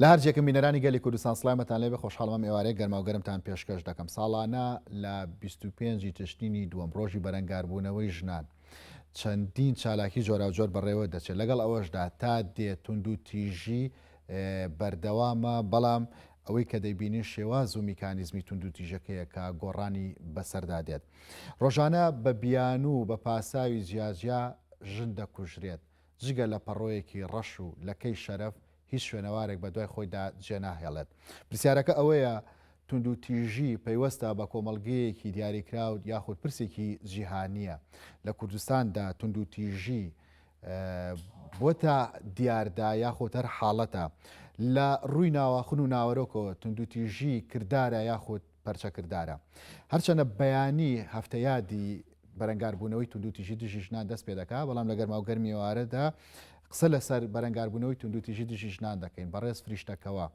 لە هەر جێکم بینەرانی گەلی کوردستان سڵامەتان لێبێ خۆشحاڵم ئەم ئێوارەیە گەرماو گەرمتان پێشکەش دەکەم ساڵانە لە 25 ی تشرینی دووەم ڕۆژی بەرەنگاربوونەوەی ژنان چەندین چالاکی جۆراوجۆر بەڕێوە دەچێت لەگەڵ ئەوەشدا تا دێ توندوتیژی بەردەوامە بەڵام ئەوەی کە دەیبینین شێواز و میکانیزمی توندوتیژەکەیە کە گۆڕانی بەسەردا دێت ڕۆژانە بە بیانوو و بە پاساوی جیاجیا ژن دەکوژرێت جگە لە پەڕۆیەکی ڕەش و لەکەی شەرەف هیچ شوێنەوارێک بەدوای خۆیدا جێناهێڵێت. پرسیارەکە ئەوەیە توندوتیژی پەیوەستە بە کۆمەڵگەیەکی دیاریکراو یاخود پرسێکی جیهانییە؟ لە کوردستاندا توندوتیژی بۆتە دیاردە یاخود هەر حاڵەتە؟ لە ڕووی ناواخن و ناوەرۆکەوە توندوتیژی کردارە یاخود پەرچەکردارە. هەرچەندە بەیانی هەفتە یادی بەرەنگاربوونەوەی توندوتیژی دژی ژنان دەست پێدەکا، بەڵام لە گەرماوگەرمی ئێوارەدا قسە لەسەر بەرەنگاربوونەوەی توندوتیژی دژی ژنان دەکەین. بەڕێز فریشتە کەوا،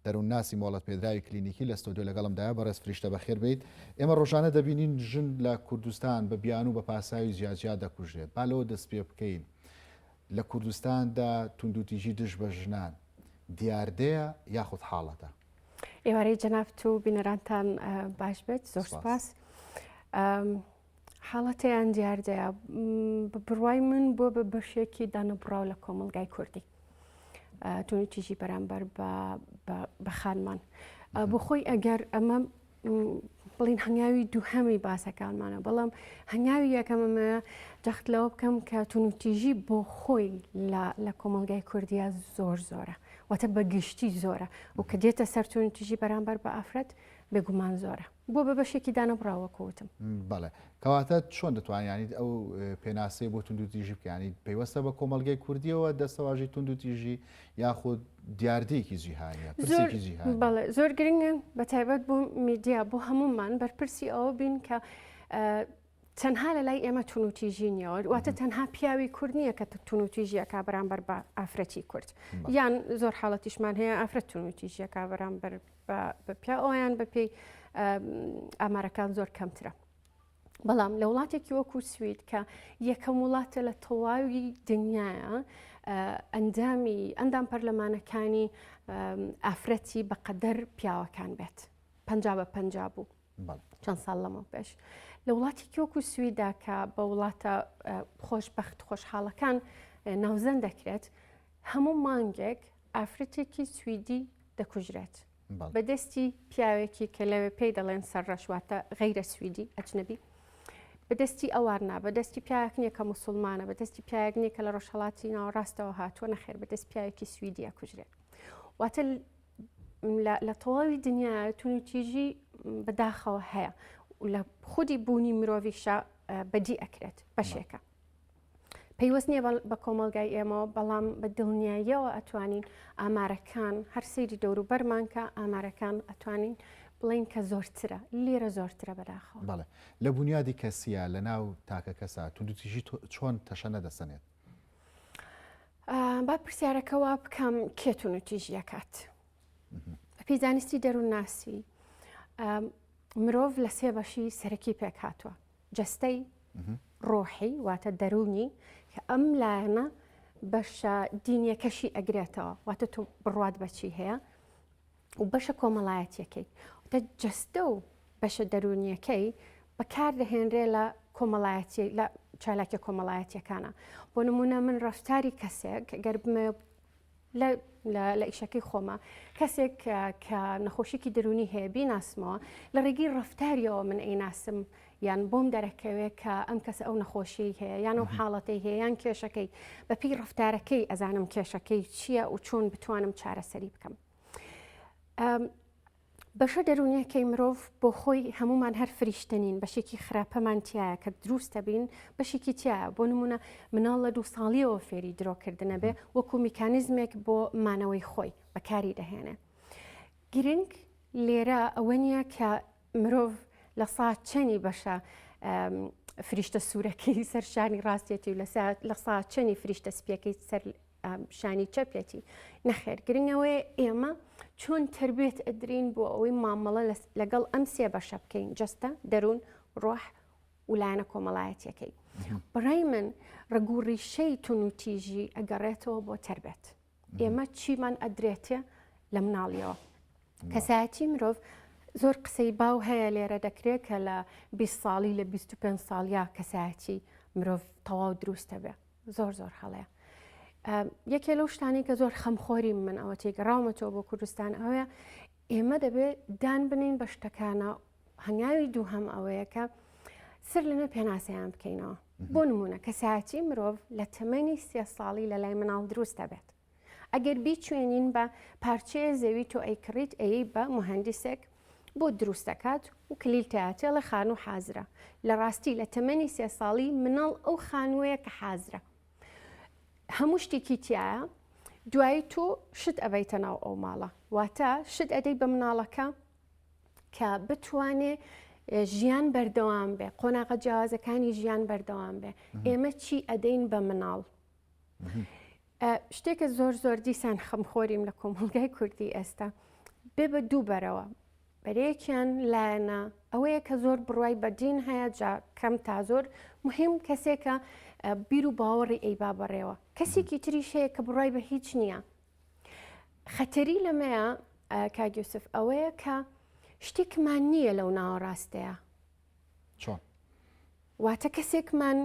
دەروونناسی مۆڵەتپێدراوی کلینیکی لە ستۆدیۆ لەگەڵمدایە. بەڕێز فریشتە بەخێر بێیت. ئێمە ڕۆژانە دەبینین ژن لە کوردستان بە بیانوو بە پاساوی جیاجیا دەکوژرێت. با لەوە دەست پێ بکەین. لە کوردستاندا توندوتیژی دژ بە ژنان دیاردەیە یاخود حاڵەتە؟ ئێوارەی جەنابت و بینەرانتان باش بێت زۆر سپاس. حاڵەتیان دیاردەیە بە بڕوای من بۆ بە بەشێکی دانەبڕاو لە کۆمەلگای کوردی تونوتیژی بەرامبەر بە خانمان بۆ خۆی ئەگەر ئەمە بڵین هەنگاوی دووهەمی باسەکانمانە بەڵام هەنگاوی یەکەمەمەیە جەخت لەوە بکەم کە تونوتیژی بۆ خۆی لە کۆمەلگای کوردیا زۆر زۆرە واتە بە گشتی زۆرە و کە دێتە سەر تونوتیژی بەرامبەر بە ئافرەت بێگومان زۆرە بۆ بە بەشێکی دانەبڕاو وەکو وتم. بەڵێ کەواتە چۆن دەتوانین یانی ئەو پێناسەی بۆ توندوتیژی بکەین یانی پەیوەستە بە کۆمەڵگەی کوردیەوە دەستەواژەی توندوتیژی یاخود دیاردەیەکی جیهانیە پرسێکی جیهانیە؟ بەڵێ زۆر گرنگە بە تایبەت بۆ میدیا بۆ هەموومان بەرپرسی ئەوە بین کە تەنها لە لای ئێمە تونوتیژی نییە واتە تەنها پیاوی کورد نییە کە تونوتیژیەکە بەرامبەر بە ئافرەتی کورد یان زۆر حاڵەتیشمان هەیە ئافرەت تونوتیژیەکە بەرامبەر بە پیاوەیان بەپێی ئامارەکان زۆر کەمترە. بەڵام لە وڵاتێکی وەکو سوید کە یەکەم وڵاتە لە تەواوی دنیاە ئەندامی ئەندام پەرلەمانەکانی ئافرەتی بەقەدەر پیاوەکان بێت پ بە پ بوو چەند ساڵ لەمە پێش لە وڵاتێکی وەکو سویدا کە بە وڵاتە خۆشببخت خۆشحاڵەکان ناوزەند دەکرێت هەموو مانگێک ئافرەتێکی سویدی دەکوژرێت بە دەستی پیاوێکی کە لەوێ پێی دەڵێن سەرڕەش واتە غەیرە سویدی ئەجنەبی بەدەستی ئەوان نا بەدەستی پیاوێک نییە کە موسڵمانە بەدەستی پیاوێک نییە کە لە ڕۆژهەڵاتی ناوەڕاستەوە هاتووە نەخێر بەدەست پیاوێکی سویدی ئەکوژرێت واتە لە تەواوی دنیا تونوتیژی بەداخەوە هەیە لە خودی بوونی مرۆڤیشە بەدی ئەکرێت بەشێکە پەیوەست نییە بە کۆمەڵگای ئێمەوە، بەڵام بە دڵنیاییەوە ئەتوانین ئامارەکان هەر سەیری دەوروبەرمان کە ئامارەکان ئەتوانین بڵین کە زۆرترە لێرە زۆرترە بەداخەوە. بەڵێ لە بونیادی کەسیە لە ناو تاکە کەسا توندوتیژی چۆن تەشەنە دەسەنێت؟ با پرسیارەکە وا بکەم کێ توندوتیژی ئەکات؟ بەپێی زانستی دەروونناسی مرۆڤ لە سێ بەشی سەرەکی پێک هاتووە جەستەی ڕۆحی واتە دەروونی کە ئەم لایەنە بەشە دینیەکەشی ئەگرێتەوە واتە تۆ بڕوات بەچی هەیە و بەشە کۆمەڵایەتیەکەی واتە جەستە و بەشە دەروونیەکەی بەکاردەهێنرێ لە کۆمەڵایەتی لە چالاکیە کۆمەڵایەتیەکانە بۆ نمونە من ڕفتاری کەسێک گەر بمە لە لە ئیشەکەی خۆما کەسێک کە نەخۆشیکی دەرونی هەیە بیناسمەوە لە ڕێگەی ڕفتاریەوە من ئەیناسم یان بۆم دەرەکەوێت کە ئەم کەسە ئەو نەخۆشیی هەیە یان ئەو حاڵەتەی هەیە یان کێشەکەی بەپی ڕفتارەکەی ئەزانم کێشەکەی چییە و چۆن بتوانم چارەسەری بکەم. بەشە دەروونیەکەی مرۆڤ بۆ خۆی هەموومان هەر فریشتە نین بەشێکی خراپەمان تایە کە دروستە بین بەشێکی تایە بۆ نمونە مناڵ لە دوو ساڵیەوە فێری درۆکردنە بێ وەکو میکانیزمێک بۆ مانەوەی خۆی بەکاری دەهێنێ گرنگ لێرە ئەوە نییە کە مرۆڤ لە سا چەنی بەشە فریشتە سوورەکەی سەر شانی ڕاستێتی و لە سا چەنی فریشتە سپیەکەی سەر شانی چەپیەتی نەخێر گرنگ ئەوەیە ئێمە چۆن تربێت ئەدرین بۆ ئەوەی مامەڵە لەگەڵ ئەم سێ بەشە بکەین جەستە دەروون ڕۆح و لایەنە کۆمەڵایەتیەکەی بەڕای من ڕگوڕیشەی تونوتیژی ئەگەڕێتەوە بۆ تربێت ئێمە چیمان ئەدرێتێ لە مناڵیەوە. کەسایەتی مرۆڤ زۆر قسەی باو هەیە لێرە دەکرێت کە لە 20 ساڵی لە 25 ساڵیا کەسایەتی مرۆڤ تەواو دروستە بێ زۆر زۆر هەڵەیە. یەکێ لەو شتانی کە زۆر خەمخۆریم من ئەوە تێگەڕاومەتەوە بۆ کوردستان ئەوەیە ئێمە دەبێت دان بنین بە شتەکانە هەنگاوی دووهەم ئەوەیە کە سەر لەنوێ پێناسەیان بکەینەوە بۆ نمونە کەسایەتی مرۆڤ لە تەمەنی سێ ساڵی لە لای مناڵ دروست دەبێت ئەگەر بیچوێنین بە پارچەیە زەوی تۆ ئەیکڕیت ئەی بە مهندسێک بۆ دروست دەکات و کلیل تیاتێڵە خانوو حازرە لە ڕاستی لە تەمەنی سێ ساڵی مناڵ ئەو خانووەیە کە حازرە هەموو شتێکی تایە دوایی تۆ شت ئەبەیتە ناو ئەو ماڵە واتە شت ئەدەی بە مناڵەکە کە بتوانێ ژیان بەردەوام بێ قۆناغە جیاوازەکانی ژیان بەردەوام بێ ئێمە چی ئەدەین بە مناڵ شتێکە زۆر زۆر دیسان خەمخۆریم لە کۆمەڵگای کوردی ئێستا بێ بە دوو بەرەوە بەرەیەکیان لایەنە ئەوەیە کە زۆر بڕوای بە دین هەیە جا کەم تا زۆر مهم کەسێکە بیر و باوەڕی ئەیبا بەڕێوە کەسێکی تریش هەیە کە بڕای بە هیچ نییە خەتەری لەمەیە کاک یوسف ئەوەیە کە شتێکمان نییە لەو ناوەڕاستەیە. چۆن؟ واتە کەسێکمان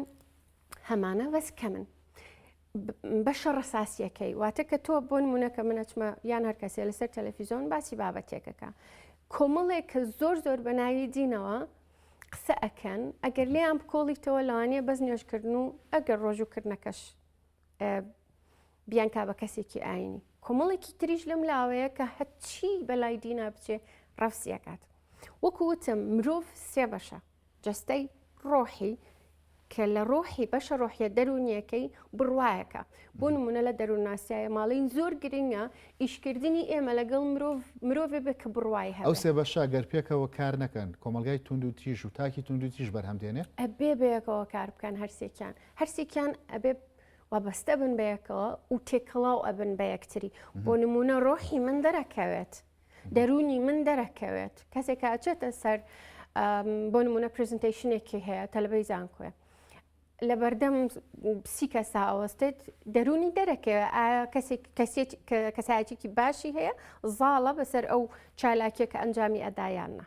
هەمانە بەس کەمن. بەشە ڕەساسیەکەی واتە کە تۆ بۆ نمونە کە من ئەچمە یان هەر کەسێ لەسەر تەلەفیزۆن باسی بابەتێکەکە کۆمەڵێک کە زۆر زۆر بە ناوی دینەوە قسە ئەکەن ئەگەر لێیان بکۆڵیتەوە لەوانەیە بەس نوێژکردن و ئەگەر ڕۆژووکردنەکەش بیانکا بە کەسێکی ئاینی کۆمەڵێکی تریش لەم لاوەیە کە هەرچی بەلای دینا بچێ ڕەفسی ئەکات وەکو وتم مرۆڤ سێ بەشە جەستەی ڕۆحی کە لە ڕۆحی بەشە ڕۆحیە دەروونیەکەی بڕواەکە بۆ نمونە لە دەروونناسیایە ماڵین زۆر گرنگە ئیشکردنی ئێمە لەگەڵ مرۆڤ مرۆڤێ بێ کە بڕوای هەبێ. ئەو سێ بەشە گەر پێکەوە کار نەکەن کۆمەڵگای توند و تیژ و تاکی توند و تیژ بەرهەم دێنێ؟ ئەبێ بەیەکەوە کار بکەن هەرسێکیان هەرسێکیان ئەبێ وابەستە بن بەیەکەوە و تێکەڵاو ئەبن بە یەکتری بۆ نمونە ڕۆحی من دەرەکەوێت دەروونی من دەرەکەوێت کەسێک ئەچێتە سەر بۆ نمونە presentation ێکی هەیە تەلبەی زانکۆیە لە بەردەم سی کەسا ئەوەستێت دەروونی دەرەکەوێت ئایا کەسێک کەسێت کەسایەتێکی باشی هەیە زاڵە بەسەر ئەو چالاکیە کە ئەنجامی ئەدایاننا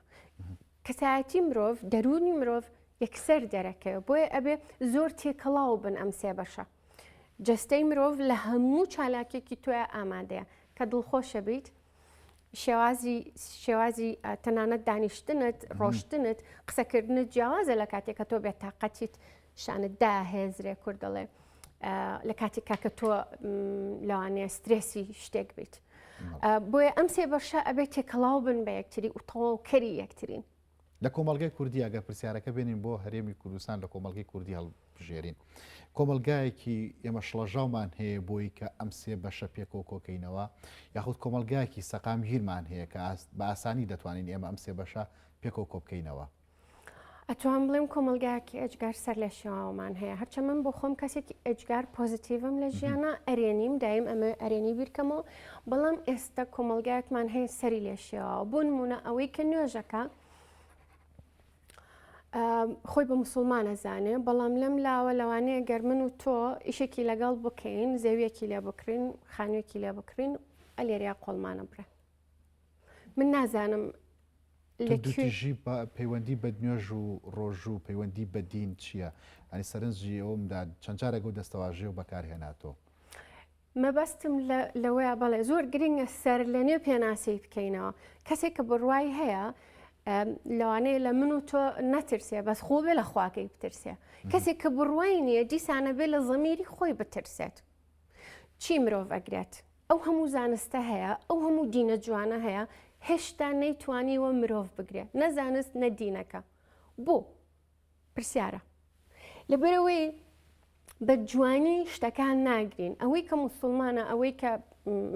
کەسایەتی مرۆڤ دەروونی مرۆڤ یەکسەر دەرەکەوێت بۆیە ئەبێ زۆر تێکەڵاو بن ئەم سێ بەشە جەستەی مرۆڤ لە هەموو چالاکێکی تۆیا ئامادەیە کە دڵخۆشە بیت شێوازی شێوازی تەنانەت دانیشتنت ڕۆشتنت قسەکردنت جیاوازە لە کاتێک کە تۆ بێتاقەتیت شانت داهێزرێ کورد دەڵێ لە کاتێک کاکە تۆ لەوانەیە سترێسی شتێک بیت بۆیە ئەم سێ بەشە ئەبێت تێکەڵاو بن بە یەکتری و تەواوکەری یەکترین. لە کۆمەڵگای کوردی ئەگەر پرسیارەکە بێنین بۆ هەرێمی کوردستان لە کۆمەڵگەی کوردی هەڵبژێرین کۆمەڵگایەکی ئێمە شڵەژاومان هەیە بۆی کە ئەم سێ بەشە پێکەوە کۆکەینەوە یاخود کۆمەڵگایەکی سەقامگیرمان هەیە کە بە ئاسانی دەتوانین ئێمە ئەم سێ بەشە پێکەوە کۆبکەینەوە؟ ئەتوان بڵێم کۆمەڵگایەکی ئێجگار سەر لە شێواومان هەیە هەرچە من بۆ خۆم کەسێکی ئێجگار positive م لە ژیانە ئەرێنیم دایم ئەمە ئەرێنی بیرکەمەوە بەڵام ئێستا کۆمەڵگایەکمان هەیە سەری لێ شێواوە بۆ نمونە ئەوەی کە نوێژەکە خۆی بە مسلمانە زانێ بەڵام لەم لاوە لەوانەیە گەر من و تۆ ئیشێکی لەگەڵ بکەین زەویەکی لێ بکرین خانوویەکی لێ بکرین ئەلێریا قۆڵمانە بڕێ من نازانم توندوتیژی پەیوەندی بە نوێژ و ڕۆژوو پەیوەندی بە دین چییە؟ ئەنی سەرنجی ئەومدا چەند جارێک ئەو دەستەواژەیە و بەکارهێناتەوە. مەبەستم لەوەیە بەڵێ زۆر گرنگە سەر لە نوێ پێناسەی بکەینەوە کەسێک کە بڕوای هەیە لەوانەیە لە من و تۆ نەترسێ بەس خۆ بێ لە خواکەی بترسێ کەسێک کە بڕوای نییە دیسانە بێ لە زەمیری خۆی بترسێت چی مرۆڤ ئەگرێت ئەو هەموو زانستە هەیە، ئەو هەموو دینە جوانە هەیە، هێشتا نەیتوانیوە مرۆڤ بگرێ، نە زانست نە دینەکە. بۆ؟ پرسیارە. لەبەرئەوەی بە جوانی شتەکان ناگرین. ئەوەی کە موسڵمانە، ئەوەی کە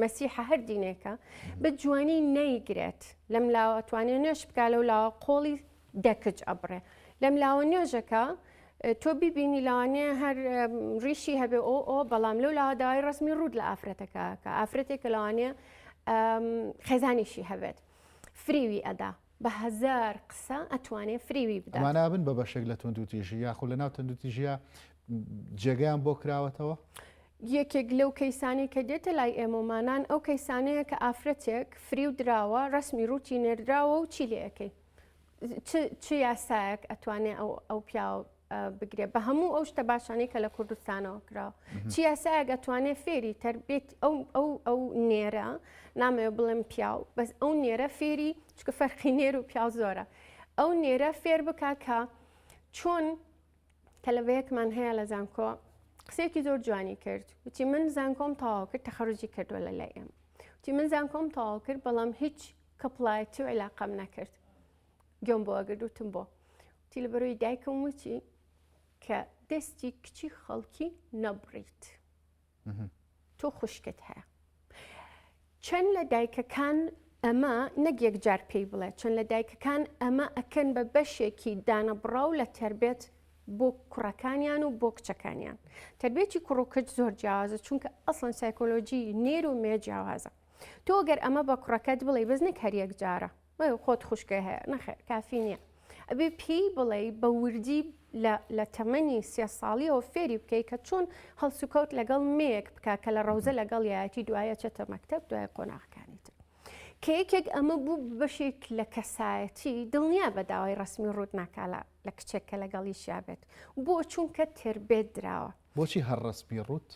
مەسیحە هەر دینێکە، بە جوانی نەیگرێت. لەم لاوە توانێ نوێژ بکا، لەو لاوە قۆڵی دە کچ ئەبڕێ لەم لاوە نوێژەکە تۆ بیبینی لەوانەیە هەر ڕیشی هەبێ ئۆ ئۆ بەڵام لەو لاوە داوای ڕسمی ڕوود لە ئافرەتەکە کە ئافرەتێک کە لەوانەیە خێزانیشی هەبێت فریوی ئەدا بە هەزار قسە ئەتوانێ فریوی بدات. ئەمانە بن بە بەشێک لە توندوتیژی یاخود لە ناو توندوتیژیە جێگەیان بۆ کراوەتەوە؟ یەکێک لەو کەیسانەی کە دێتە لای ئێمەمانان ئەو کەیسانەیە کە ئافرەتێک فریو دراوە ڕسمی ڕووتی نێردراوە و چی لێ ئەەکەی چ یاسایەک ئەتوانێ ئەو ئەو پیاو بگرێ بە هەموو ئەو شتە باشانەی کە لە کوردستانەوە کراوە چ یاسایەک ئەتوانێ فێری تربێت ئەو ئەو ئەو نێرە نامەوێ بڵێم پیاو بەس ئەو نێرە فێری چکە فەرقی نێر و پیاو زۆرە ئەو نێرە فێر بکە کە چۆن تەلەبەیەکمان هەیە لە زانکۆ قسەیەکی زۆر جوانی کرد وتی من زانکۆم تەواو کرد تەخەرجی کردووە لە لای ئێمە وتی من زانکۆم تەواو کرد بەڵام هیچ کەپڵایەتی و عیلاقەم نەکرد گوێم بۆ ئەگرت وتم بۆ وتی لە بەرەوەی دایکم وتی کە دەستی کچی خەڵکی نەبڕیت تۆ خوشکت هەیە چەند لە دایکەکان ئەمە نەک یەکجار پێی بڵێ چەند لە دایکەکان ئەمە ئەکەن بە بەشێکی دانەبڕاو لە تەربێت بۆ کوڕەکانیان و بۆ کچەکانیان تربێتی کوڕ و کچ زۆر جیاوازە چونکە ئەسڵەن سایکۆلۆژی نێر و مێ جیاوازە تۆ گەر ئەمە بە کوڕەکەت بڵێ بەس نەک هەر یەک جارە خۆت خوشکە هەیە نەخێر کافی نییە ئەبێ پێی بڵێ بە وردی لە تەمەنی سێ ساڵیەوە فێری بکەی کە چۆن هەڵسوکەوت لەگەڵ مێیەک بکە کە لە ڕەوزە لەگەڵ یایەتی دوایە چێتە مەکتەب دوای قۆناغەکانی تر کە یەکێک ئەمە بوو بەشێک لە کەسایەتی دڵنیا بە داوای ڕسمی ڕوت ناکا لە کچێک کە لەگەڵیشیا بێت بۆ چونکە تربێت دراوە. بۆچی هەر ڕەسمی ڕوت؟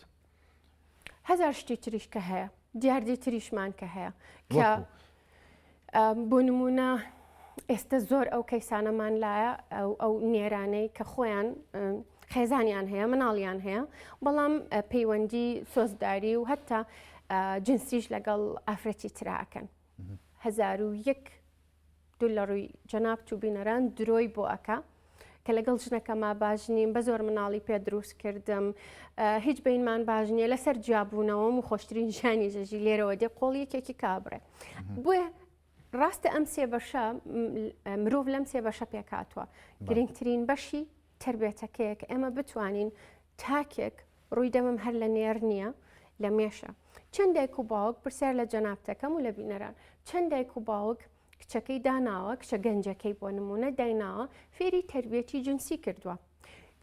هەزار شتی تریش کە هەیە دیاردەی تریشمان کە هەیە کە بۆ نمونە ئێستا زۆر ئەو کەیسانەمان لایە ئەو نێرانەی کە خۆیان خێزانیان هەیە مناڵیان هەیە بەڵام پەیوەندی سۆزداری و هەتا جنسیش لەگەڵ ئافرەتی تراکەن 1001 دوور لە ڕووی جەنابت و بینەران درۆی بۆ ئەکا کە لەگەڵ ژنەکەما باش نیم بە زۆر مناڵی پێ دروست کردم هیچ بینمان باش نییە لەسەر جیابوونەوەم و خۆشترین ژیانی ژەژی لێرەوە دێ قۆڵ یەکێکی کابرێ بۆیە ڕاستە ئەم سێ بەشە مرۆڤ لەم سێ بەشە پێکاتوە گرنگترین بەشی تربێتەکەیە کە ئێمە بتوانین تاکێک ڕووی دەمم هەر لە نێر نییە لە مێشە. چەند دایک و باوک، پرسیار لە جەنابتەکەم و لە بینەران، چەند دایک و باوک کچەکەی داناوە، کچە گەنجەکەی بۆ نموونە دایناوە فێری تەربیەتی جنسی کردووە؟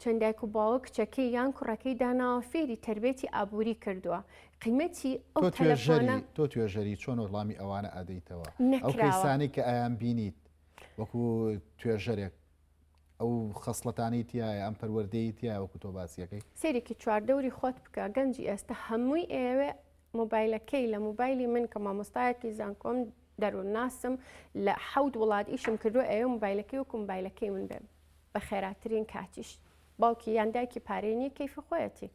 چەند دایک و باوک کچەکەی یان کوڕەکەی داناوە فێری تەربیەتی ئابووری کردووە؟ قیمەتی ئەو تۆ تەلەفۆنە توێژەری تۆ توێژەری چۆن وەڵامی ئەوانە ئەدەیتەوە؟ ئەو نەکراوە. کەیسانەی کە ئەیانبینیت وەکو توێژەرێک ئەو خەسڵەتانەی تیایە، ئەم پەروەردەیەی تیایە وەکو تۆ باسی ئەکەی؟ سەیرێکی چواردەوری خۆت بکە، گەنجی ئێستا هەمووی ئەیەوێ مۆبایلەکەی لە مۆبایلی من کە مامۆستایەکی زانکۆم دەروونناسم لە حەوت وڵات ئیشم کردووە ئەیەوێ مۆبایلەکەی وەکو مۆبایلەکەی من بێ بە خێراترین کاتیش باوکی یان دایکی پارەی نییە کەیفی خۆیەتی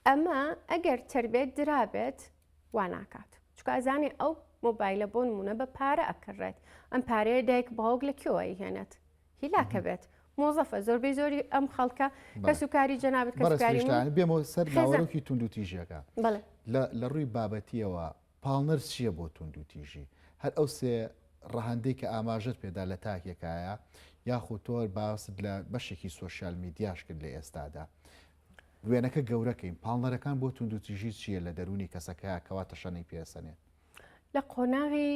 ئەمە ئەگەر تەربێت درابێت وا ناکات چونکە ئەزانێ ئەو مۆبایلە بۆ نمونە بە پارە ئەکڕێت ئەم پارەیە دایک باوک لە کوێوە ئەیهێنێت هیلاکە بێت مۆزەفە زۆربەی زۆری ئەم خەڵکە کەسوکاری جەنابت کەسوکاری من بێمەوە سەر ناوەرۆکی توندوتیژیەکە بەڵێ لە ڕووی بابەتیەوە پاڵنەر چییە بۆ توندوتیژی هەر ئەو سێ ڕەهەندەی کە ئاماژەت پێدا لە تاکێکایە یاخود تۆ باست لە بەشێکی سۆشیال میدیاش کرد لە ئێستادا وێنەکە گەورە کەین، پاڵنەرەکان بۆ توندوتیژی چییە لە دەروونی کەسەکەیا کەوا تەشەنەی پێسەنێت؟ لە قۆناغی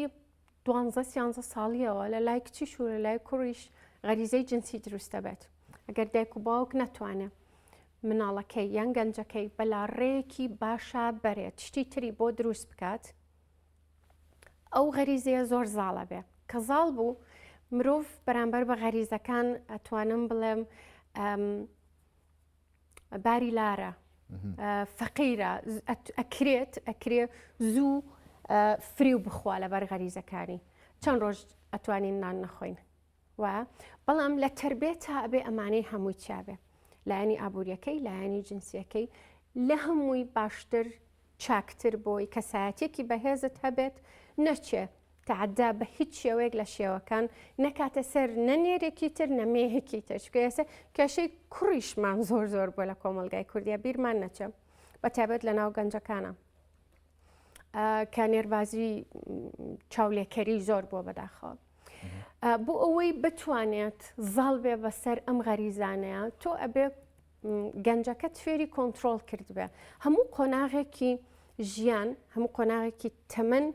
دوانزە سیانزە ساڵیەوە لە لای کچیش و لە لای کوڕیش غەریزەی جنسی دروست دەبێت. ئەگەر دایک و باوک نەتوانێ مناڵەکەی یان گەنجەکەی بەلاڕێیەکی باشا بەرێت، شتی تری بۆ دروست بکات، ئەو غەریزەیە زۆر زاڵە بێ. کە زاڵ بوو مرۆڤ بەرامبەر بە غەریزەکان ئەتوانم بڵێم باری لارە فەقیرە ئەکرێت ئەکرێ زوو فریو بخوا لەبەر غەریزەکانی چەند ڕۆژ ئەتوانین نان نەخۆین و بەڵام لە تربێت تا ئەبێ ئەمانەی هەمووی چابێ لایەنی ئابوووریەکەی لایەنی جنسیەکەی لە هەمووی باشتر چاکتر بۆی کەسایەتیەکی بەهێزت هەبێت نەچێ تەعەدا بە هیچ شێوەیەک لە شێوەکان نەکاتە سەر نە نێرێکی تر نە مێیەکی تر چونکە ئێستا کێشەی کوڕیشمان زۆر زۆر بووە لە کۆمەڵگای کوردیا بیرمان نەچێ بە تایبەت لە ناو گەنجەکانە کە نێربازی چاولێکەری زۆر بووە بەداخەوە بۆ ئەوەی بتوانێت زاڵ بێ بەسەر ئەم غەریزانەیە تۆ ئەبێ گەنجەکەت فێری کۆنترۆڵ کردبێ هەموو قۆناغێکی ژیان هەموو قۆناغێکی تەمەن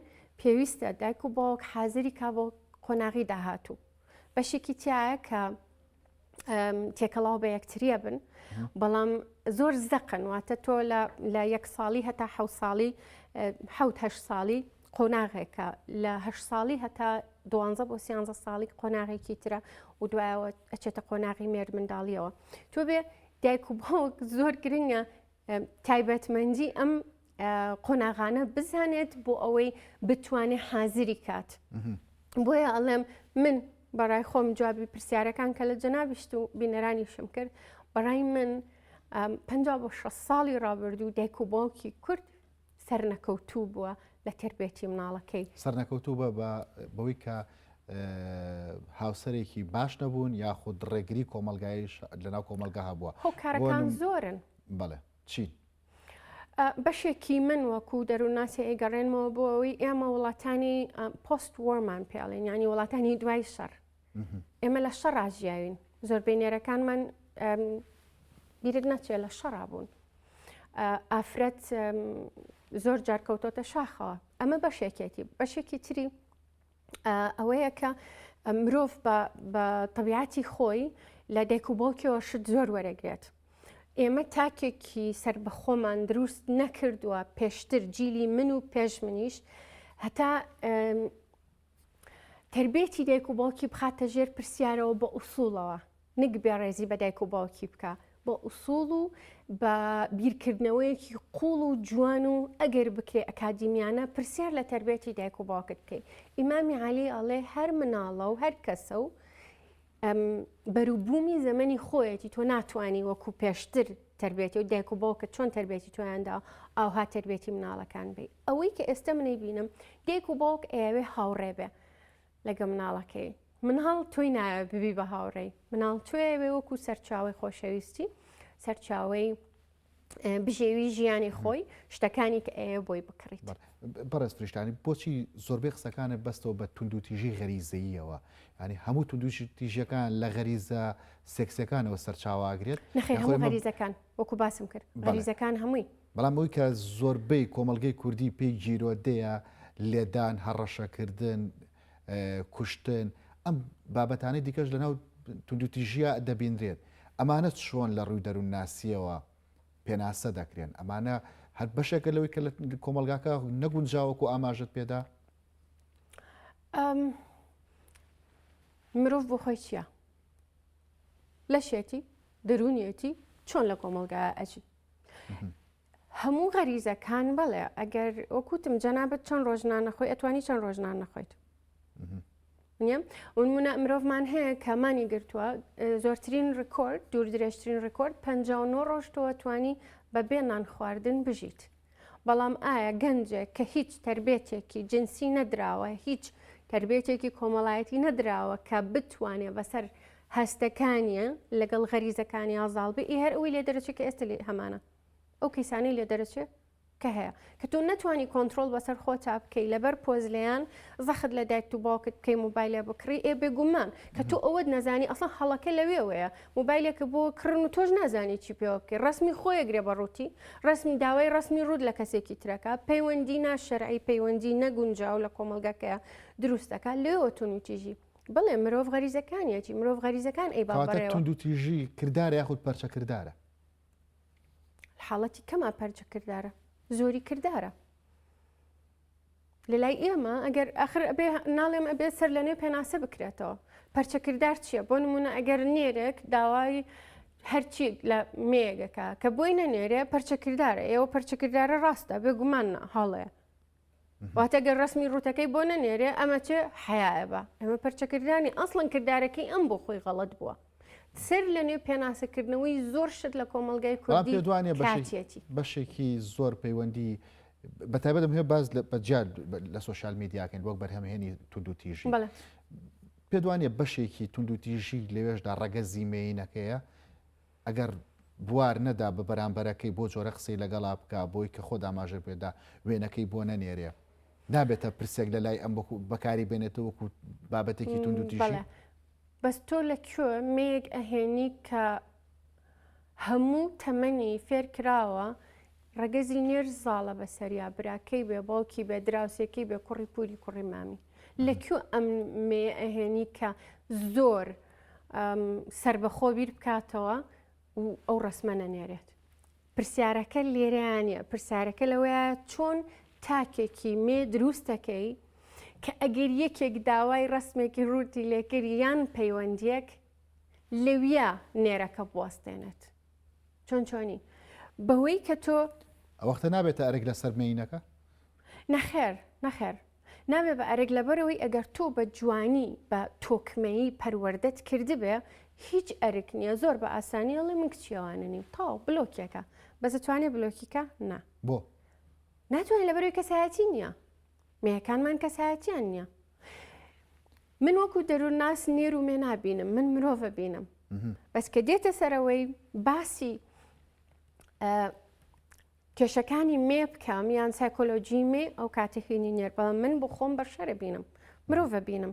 پێویستە دایک و باوک حازری کا بۆ قۆناغی داهاتوو بەشێکی تایە کە. تێکەڵاو بە یەکتریە بن بەڵام زۆر زەقن واتە تۆ لە یەک ساڵی هەتا حە ساڵی حوت هە ساڵی قۆناغێکە لە هە ساڵی هەتا دوانزە بۆ سیانزە ساڵی قۆناغێکی ترە و دوایەوە ئەچێتە قۆناغی مێرد منداڵیەوە تۆ بێ دایک و باوک زۆر گرنگە تایبەتمەندی ئەم قۆناغانە بزانێت بۆ ئەوەی بتوانێت حازری کات بۆیە ئەڵێم من بەڕای خۆم جوابی پرسیارەکان کە لە جەنابیشت و بینەرانیشم کرد بەڕای من پ بۆ 6 ساڵی ڕابردوو دایک و باوکی کورد سەرنەکەوتوو بووە لە تربێتی مناڵەکەی سەرنەکەوتوو بە بەوەی کە هاوسەرێکی باش نەبوون یاخود ڕێگری کۆمەلگایش لەناو کۆمەلگا هەبووە هۆکارەکان زۆرن بەڵێ چین؟ بەشێکی من وەکو دەروونناسی ئەیگەڕێنمەوە بۆ ئەوەی ئێمە وڵاتانی post war مان پێڵێن ینی وڵاتانی دوای شەڕ ئێمە لە شەڕا ژیاوین زۆربەی نێرەکانمان بیرت نەچێت لە شەڕا بوون ئافرەت زۆر جار کەوتۆتە شاخەوە ئەمە بەشێکێتی بەشێکی تری ئەوەیە کە مرۆڤ بە تەبیعەتی خۆی لە دایک و باوکیەوە شت زۆر وەرەگرێت. ئێمە تاکێکی سربەخۆمان دروست نەکردووە پێشتر جیلی من و پێش منیش هەتا تربێتی دایک و باوکی بخاتە ژێر پرسیارەوە بە ئوسوڵەوە نەک بێڕێزی بە دایک و باوکی بکا، بە ئوسوڵ و بە بیرکردنەوەیەکی قوڵ و جوان و ئەگەر بکرێ ئەکادیمیانە پرسیار لە تەربیەتی دایک و باوکت بکەی. ئیمامی عەلی ئەڵێ هەر مناڵە و هەر کەسە و بەروبوومی زەمەنی خۆیەتی تۆ ناتوانی وەکو پێشتر تربێتی و دایک و باوکت چۆن تربێتی تۆیان دا ئاوها تربێتی مناڵەکان بی ئەوەی کە ئێستا منەی بینم دایک و باوک ئەیەوێ هاوڕێ بێ لەگە مناڵەکەی مناڵ تۆی نایەوێ ببی بە هاوڕێی مناڵ تۆیەوێ وەکو سەرچاوەی خۆشەویستی سەرچاوەی بژێوی ژیانی خۆی شتەکانی کە ئەیە بۆی بکڕیت. بەڕێز فریشتانی بۆچی زۆربەی قسەکانت بەستەوە بە توندوتیژی غەریزەییەوە یانی هەموو توندوتیژیەکان لە غەریزە سێکسیەکانەوە سەرچاوە ئەگرێت نەخێر هەموو غەریزەکان وەکو باسم کرد غەریزەکان هەمووی بەڵام ئەوی کە زۆربەی کۆمەڵگەی کوردی پێی گیرۆدەیە لێدان هەڕەشەکردن کوشتن، ئەم بابەتانەی دیکەش لەناو توندوتیژییە دەبینرێت، ئەمانە چۆن لە ڕووی دەروونناسییەوە پێناسە دەکرێن؟ ئەمانە هەر بەشێکە لەوەی کە لە کۆمەڵگاکە نەگونجاوە وەکو ئاماژەت پێدا؟ مرۆڤ بۆ خۆی چییە؟ لەشێتی، دەروونیەتی، چۆن لە کۆمەڵگا ئەژی؟ هەموو غەریزەکان بەڵێ ئەگەر وەکوتم جەنابەت چەند ڕۆژ نان نەخۆی ئەتوانی چەند ڕۆژ نان نەخۆیت نییە ونمونە مرۆڤمان هەیە کە مانی گرتووە زۆرترین ڕکۆرد دوور درێژترین ڕکۆرد 59 ڕۆژ تۆ توانی بە بێ نان خواردن بژیت بەڵام ئایا گەنجێک کە هیچ تربێتێکی جنسی نەدراوە هیچ تربێتێکی کۆمەڵایەتی نەدراوە کە بتوانێ بەسەر هەستەکانیە لەگەڵ غەریزەکانیا زاڵ بێ ئی هەر ئەوەی لێ دەرەچێ کە ئێستا لێ هەمانە ئەو کەیسانەی لێ دەرەچێ کە هەیە کە تۆ نەتوانی کۆنترۆڵ بەسەر خۆتا بکەی لەبەر پۆزلیان زەخت لە دایکت و باوکت بکەی مۆبایلە بکڕی ئێ بێگومان کە تۆ ئەوەت نەزانی ئەسڵەن هەڵەکە لەوێوەیە مۆبایلێکە بۆ کڕن و تۆش نازانی چی پێوە بکەی ڕسمی خۆیەگرێ بە ڕووتی ڕسمی داوای ڕسمی ڕوت لە کەسێکی ترەکە پەیوەندی ناشەرعی پەیوەندی نەگونجاو لە کۆمەڵگەکەیە دروستەکە لێوە تونوتیژی بەڵێ مرۆڤ غەریزەکانیەتی مرۆڤ غەریزەکان ئەیبا کەواتە بەڕێوە. توندوتیژی کردارە یاخود پەرچەکردارە؟ حاڵەتی کەما پەرچەکردارە زۆری کردارە لە لای ئێمە ئەگەر ئەخر ئەبێ ناڵێم ئەبێ سەر لە نوێ پێناسە بکرێتەوە پەرچەکردار چییە بۆ نمونە ئەگەر نێرێک داوای هەرچی لە مێگەکە کە بۆی نەنێرێ پەرچەکردارە ئێوە پەرچەکردارە ڕاستە بێگومان هەڵەیە واتە گەر ڕسمی ڕوتەکەی بۆ نەنێرێ ئەمە چ حەیایە بە ئەمە پەرچەکردانی ئەسڵەن کردارەکەی ئەم بۆ خۆی غەڵەت بووە سەر لە نوێ پێناسەکردنەوەی زۆر شت لە کۆمەڵگای کوردی پێدوانێ کاتیەتی بەشێکی زۆر پەیوەندی بە تایبەتم هەیە باز بە جیا لە سۆشیال میدیاکەین وەک بەرهەمهێنی توندوتیژی پێدوانە بەشێکی توندوتیژی لەوێشدا ڕەگەزی مێینەکەیە ئەگەر بوار نەدا بە بەرامبەرەکەی بۆ جۆرە قسەی لەگەڵا بکا بۆی کە خۆت ئاماژەت پێدا وێنەکەی بۆ نەنێرێ نابێتە پرسێک لە لای ئەم وەکو بەکاری بێنێتەوە وەکو بابەتێکی توندوتیژی؟ بەڵێ بەس تۆ لە کوێ مێیەک ئەهێنی کە هەموو تەمەنی فێر کراوە ڕەگەزی نێر زاڵە بەسەریا براکەی بێ باوکی بێ دراوسێکەی بێ کوڕی پوری کوڕی مامی لە کوێ ئەم مێیە ئەهێنی کە زۆر. سربەخۆ بیر بکاتەوە و ئەو ڕسمە نەنێرێت. پرسیارەکە لێرەیا نیە، پرسیارەکە لەوەیە چۆن تاکێکی مێ دروستەکەی کە ئەگەر یەکێک داوای ڕسمێکی ڕووتی لێکرد یان پەیوەندیەک لەویا نێرەکە بوەستێنێت. چۆن چۆنی؟ بەوەی کە تۆ ئەوەختە نابێتە ئەرک لەسەر مێینەکە؟ نەخێر نەخێر نابێ بە ئەرک لەبەرەوەی ئەگەر تۆ بە جوانی بە تۆکمەیی پەروەردەت کردبێ هیچ ئەرک نییە زۆر بە ئاسانی ئەڵێ من کچی ئەوانە نیم تەواو بلۆکێکە بەس ئەتوانێ بلۆکیکە نا بۆ؟ ناتوانێت لەبەرەوەی کەسایەتی نییە مێیەکانمان کەسایەتیان نییە من وەکو دەروونناس نێر و مێ نابینم من مرۆڤە بینم بەس کە دێتە سەرەوەی باسی کێشەکانی مێ بکەم یان سایکۆلۆژی مێ ئەو کاتە هینی نێر بەڵام من بۆ خۆم بەشەرە بینم مرۆڤە بینم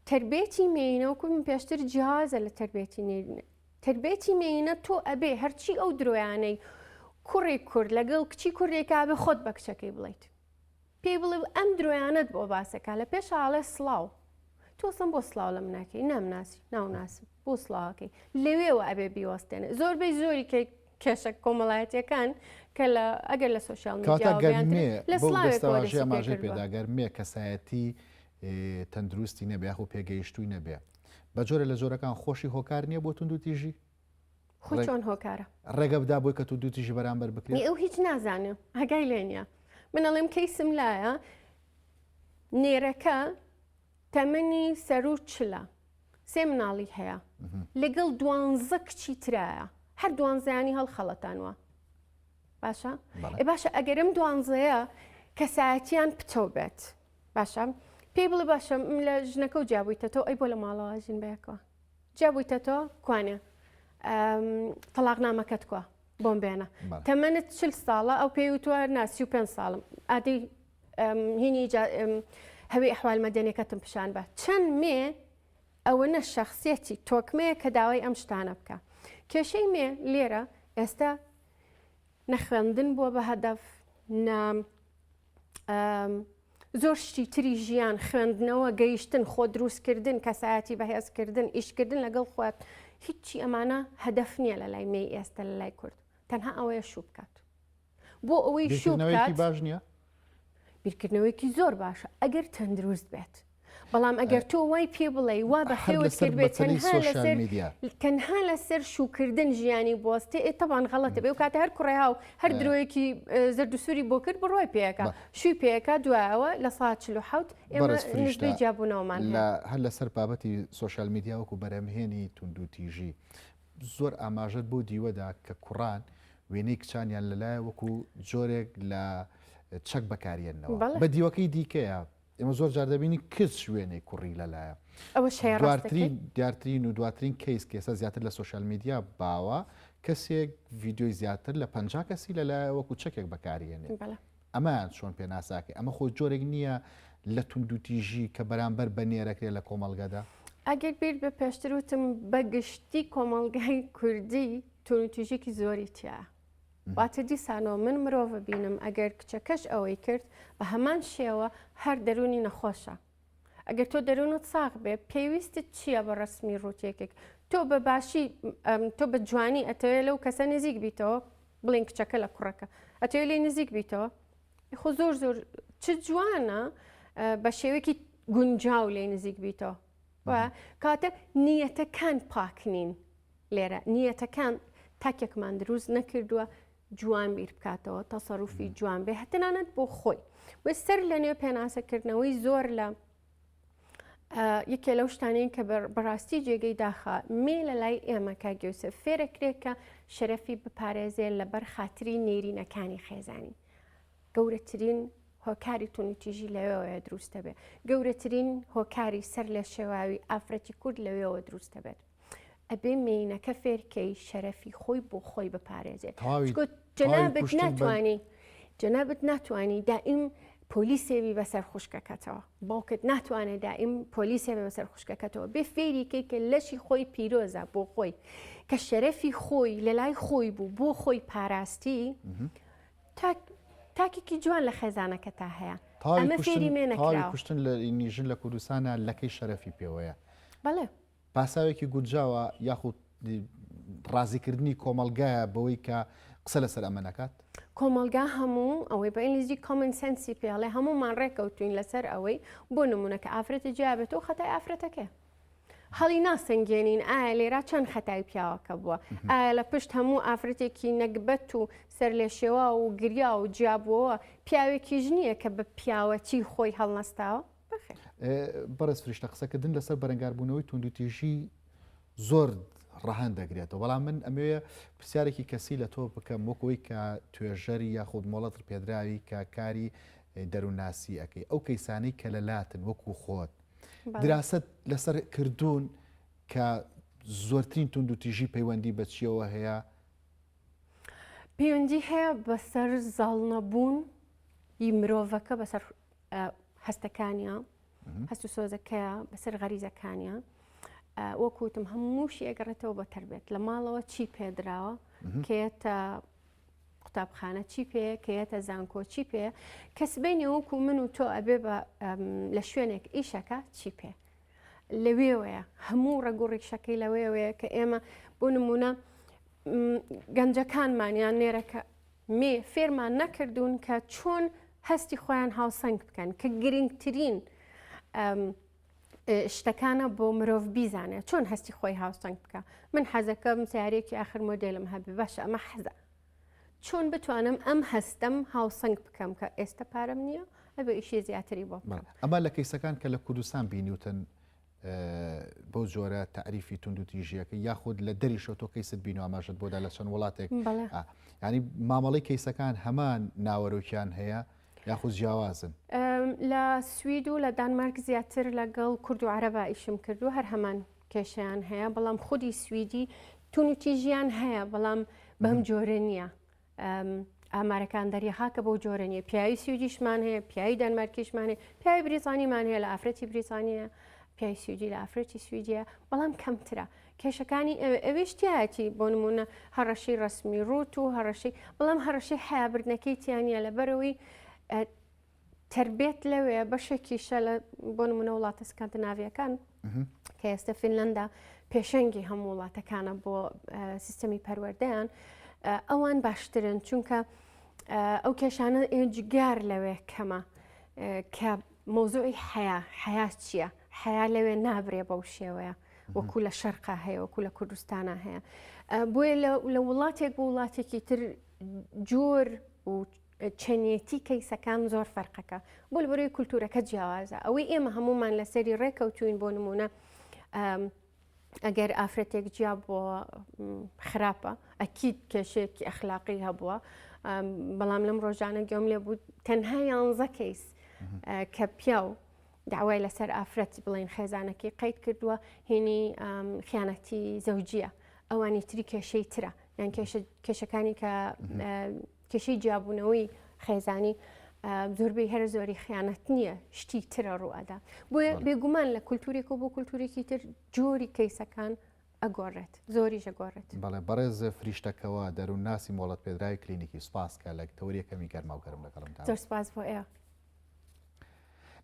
تربێتی مێینە وەکو من پێشتر جیازە لە تربێتی نێرینە تربێتی مێینە تۆ ئەبێ هەرچی ئەو درۆیانەی کوڕی کورد لەگەڵ کچی کوردێکا بێ خۆت بە کچەکەی بڵیت پێی بڵێ ئەم درۆیانەت بۆ باسەکە لە پێش ئاڵێ سڵاو تۆ سم بۆ سڵاو لە مناکەی نامناسی ناوناسم بۆ سڵاوەکەی لەوێوە ئەبێ بیوەستێنێ زۆربەی زۆری کە کێشە کۆمەڵایەتیەکان کە لە ئەگەر لە سۆشیال میدیا لە سڵاوێک ئاماژەی پێدا گەر مێ کەسایەتی تەندروستی نەبێ یاخۆ پێگەیشتووی نەبێ بە جۆرە لە جۆرەکان خۆشی هۆکار نییە بۆ توندوتیژی خۆ چۆن هۆکارە ڕێگە بدا بۆی کە توندوتیژی بەرامبەر بکرێت ئەو هیچ نازانێ ئاگای لێ نییە من ئەڵێم کەیسم لایە نێرەکە تەمەنی سەروو چلە، سێ مناڵی هەیە، لەگەڵ دوانزە کچی ترایە، هەر دوانزەیانی هەڵخەڵەتانوە. باشە؟ ئێ باشە ئەگەر ئەم دوانزەیە کەسایەتیان پتەو بێت باشە پێی بڵێ باشە لە ژنەکە و جیابوویتەتەوە ئەی بۆ لە ماڵەوە ژین بەیەکەوە جیابوویتەتەوە کوانێ تەلاقنامەکەت کوا بۆم بێنە تەمەنت چل ساڵە ئەو پێی وتووە ناسی و پێ ساڵم ئادەی هینی هەوی ئەحوال مەدەنیەکەتم پیشان بە چەند مێ ئەوەنە شخصیەتی تۆکمەیە کە داوای ئەم شتانە بکە کێشەی مێ لێرە ئێستا نەخوێندن بووە بە هەدەف نە زۆر شتی تری ژیان خوێندنەوە گەیشتن خۆ دروستکردن کەسایەتی بەهێزکردن ئیشکردن لەگەڵ خۆت هیچی ئەمانە هەدەف نییە لە لای مێی ئێستا لە لای کورد تەنها ئەوەیە شوو بکات بۆ ئەوەی شوو بیرکردنەوەیەکی باش نییە؟ بیرکردنەوەیەکی زۆر باشە ئەگەر تەندروست بێت. بەڵام ئەگەر تۆ وای پێ بڵێ وا بە خێوت کرد بێت تەنها لەسەر تەنها لەسەر شووکردن ژیانی بۆستێ ئێ تەبان غەڵەتە بێ و کاتە هەر کوڕێ هاو هەر درۆیەکی زەرد و سووری بۆ کرد بڕوای پێەکە شووی پێەکە دوایەوە لە سا 47 ئێمە نزبەی جیابوونەوەمان هەر لەسەر بابەتی سۆشیال میدیا وەکو بەرهەمهێنی توندوتیژی زۆر ئاماژەت بەو دیوە دا کە کوڕان وێنەی کچانیان لەلایە وەکو جۆرێک لە چەک بەکاریێننەوە. بە دیوەکەی دیکەیە ئێمە زۆر جار دەبینی کچ وێنەی کوڕی لەلایە. ئەوەش هەیە ڕاست دەکەی. دیارترین و دواترین کەیس کە ئێستا زیاتر لە سۆشیال میدیا باوە کەسێک ڤیدیۆی زیاتر لە 50 کەسی لەلایە وەکو چەکێک بەکاریێنێ. ئەمەیان چۆن پێناساکەی؟ ئەمە خۆی جۆرێک نییە لە توندوتیژی کە بەرامبەر بە نێرەکرێ لە کۆمەڵگەدا؟ ئەگەر بیرت بێ پێشتر وتم بە گشتی کۆمەڵگای کوردی توندوتیژیکی زۆری تیایە. واتە دیسانەوە من مرۆڤ بینم ئەگەر کچەکەش ئەوەی کرد بە هەمان شێوە هەر دەروونی نەخۆشە. ئەگەر تۆ دەروونت ساغ بێ پێویستت چییە بە ڕەسمی ڕووتێکێک تۆ بە باشی تۆ بە جوانی ئەتەوێ لەو کەسە نزیک بیتەوە بڵێن کچەکە لە کوڕەکە ئەتەوێ لێی نزیک بیتەوە خۆ زۆر زۆر چ جوانە بە شێوەیەکی گونجاو لێ نزیک بیتەوە کاتە نیەتەکان پاک نین لێرە نیەتەکان تاکێکمان دروست نەکردووە جوان بیر بکاتەوە تەسەروفی جوان بێ هەتەنانەت بۆ خۆی وە سەر لە نوێ پێناسەکردنەوەی زۆر لە یەکێ لەو شتانەی کە بەڕاستی جێگەی داخە مێ لە لای ئێمە کاک یوسف فێرەکرێت کە شەرەفی بپارێزێ لەبەر خاتری نێرینەکانی خێزانی گەورەترین هۆکاری تونوتیژی لەوێوەیە دروست دەبێت گەورەترین هۆکاری سەر لە شێواوی ئافرەتی کورد لەوێوە دروست دەبێت ئەبێ مێینەکە فێرکەی شەرەفی خۆی بۆ خۆی بپارێزێت جەنابت ناتوانانی جەنابت ناتوانانی دائیم پۆلیسێوی بەسەر خوشکەکەتەوە باوکت ناتوانێت دائیم پۆلیسێ بەسەر خوشکەکەتەوە بێ فێریکەی کە لەشی خۆی پیرۆزە بۆ خۆی کە شەرەفی خۆی لە لای خۆی بوو بۆ خۆی پاراستی تاکێکی جوان لە خێزانەکەتا هەیە ئەمە فێری مێ نەکراوە کوشتن لە ژن لە کوردستانە لەکەی شەرەفی پێوەیە بەڵێ. پاساوێکی گونجاوە یاخود ڕازیکردنی کۆمەڵگایە بەوەی کە قسە لەسەر ئەمە نەکات؟ کۆمەڵگا هەموو ئەوەی بە ئینگلیزی common sense ی پێڵێ هەموومان ڕێکەوتوین لەسەر ئەوەی بۆ نمونە کە ئافرەتی جیابێتەوە خەتای ئافرەتەکەی هەڵی ناسەنگێنین ئایا لێرا چەند خەتای پیاوەکە بووە ئایا لە پشت هەموو ئافرەتێکی نەگبەت و سەرلێشێوا و گریا و جیابووەوە پیاوێکیش نییە کە بە پیاوەتی خۆی هەڵنەستاوە؟ بەڕێز فریشتە قسەکردن لەسەر بەرەنگاربوونەوەی توندوتیژی زۆر ڕەهەند دەگرێتەوە بەڵام من ئەمەوێ پرسیارێکی کەسی لە تۆ بکەم وەکەوەی کە توێژەری یاخود مۆڵەت پێدراوی کە کاری دەروونناسی ئەەکەی ئەو کەیسانەی کە لە لاتن وەکو خۆت دراست لەسەر کردوون کە زۆرترین توندوتیژی پەیوەندی بە چیەوە هەیە؟ پەیوەندی هەیە بەسەر زاڵنەبوون ی مرۆڤەکە بەسەر هەستەکانیا هەست و سۆزەکەیە بەسەر غەریزەکانیا وەکوتم هەمووشی ئەگەڕێتەوە بە تربێت لە ماڵەوە چی پێدراوە کێتە قوتابخانە چی پێ کەیەتە زانکۆ چی پێ کە سبینی وەکو من و تۆ ئەبێ بە لە شوێنێک ئیشەکە چی پێ لەوێوەیە هەموو ڕەگ و ڕیشەکەی لەوێوەیە کە ئێمە بۆ نمونە گەنجەکانمان یان نێرەکە مێ فێرمان نەکردوون کە چۆن هەستی خۆیان هاوسەنگ بکەن کە گرنگترین شتەکانە بۆ مرۆڤ بیزانێت چۆن هەستی خۆی هاوسەنگ بکە من حەزەکەم سیارێکی آخر مۆدلم هەبێ باشە ئەمە حەزە چۆن بتوانم ئەم هەستەم هاوسەنگ بکەم کە ئێستا پارەم نییە ئەبێ ئیشی زیاتری بۆ بکەم. ئەمە لە کەیسەکان کە لە کوردستان بینیوتن بەو جۆرە تەعریفی توندوتیژیەکە یاخود لە دەریشەوە تۆ کەیست بینو ئاماژەت بۆدا لە چەند وڵاتێک ینی مامەڵەی کەیسەکان هەمان ناوەرۆکیان هەیە یاخود جیاوازن؟ لە سوید و لە دانمارک زیاتر لەگەڵ کورد و عەرەبا ئیشم کردو هەر هەمان کێشەیان هەیە بەڵام خودی سویدی تونوتیژیان هەیە بەڵام بەم جۆرە نییە ئامارەکان دەریخا کە بەو جۆرە نییە پیاوی سویدیشمان هەیە پیاوی دانمارکیشمان هەیە پیاوی بریتانیمان هەیە لە ئافرەتی بریتانیە پیاوی سویدی لە ئافرەتی سویدیە بەڵام کەمترە کێشەکانی ئەوێش تایەتی بۆ نمونە هەڕەشەی ڕسمی ڕوت و هەڕەشەی بەڵام هەڕەشەی حیابردنەکەی تیانە لەبەرەوەی تەربێت لەوێ بەشێکیشە لە بۆ نمونە وڵاتە سکاندناڤیەکان کە ئێستا فینلندا پێشەنگی هەموو وڵاتەکانە بۆ سیستەمی پەروەردەیان ئەوان باشترن چونکە ئەو کێشانە ئێجگار لەوێ کەمە کە مۆزوعی حەیا حەیا چییە؟ حەیا لەوێ نابرێ بەو شێوەیە وەکو لە شەرقا هەیە وەکو لە کوردستانە هەیە بۆیە لە وڵاتێک بۆ وڵاتێکی تر جۆر و چەندێتی کەیسەکان زۆر فەرقەکە بۆ لەبەرەوەی کولتورەکە جیاوازە ئەوەی ئێمە هەمومان لەسەری ڕێکەوتوین بۆ نمونە ئەگەر ئافرەتێک جیا بۆ خراپە ئەکید کێشەیەکی ئەخلاقی هەبووە بەڵام لەم ڕۆژانە گوێم لێ بوو تەنها یانزە کەیس کە پیاو داوای لەسەر ئافرەت بڵین خێزانەکەی قەید کردووە هینی خیانەتی زەوجیە ئەوانی تری کێشەی ترە یان کێشەکانی کە کێشەی جیابوونەوەی خێزانی زۆربەی هەرە زۆری خیانەت نییە شتی ترە ڕوئەدا بۆیە بێگومان لە کولتورێک و بۆ کولتورێکی تر جۆری کەیسەکان ئەگۆڕێت زۆریش ئەگۆڕێت. بەڵێ بەڕێز فریشتەکەوە دەروونناسی مۆڵەت پێدراوی کلینیکی سوپاس کە لە تەوەری یەکەمی گەرما و گەرم لەگەڵمدا زۆر سوپاس بۆ ئێوە.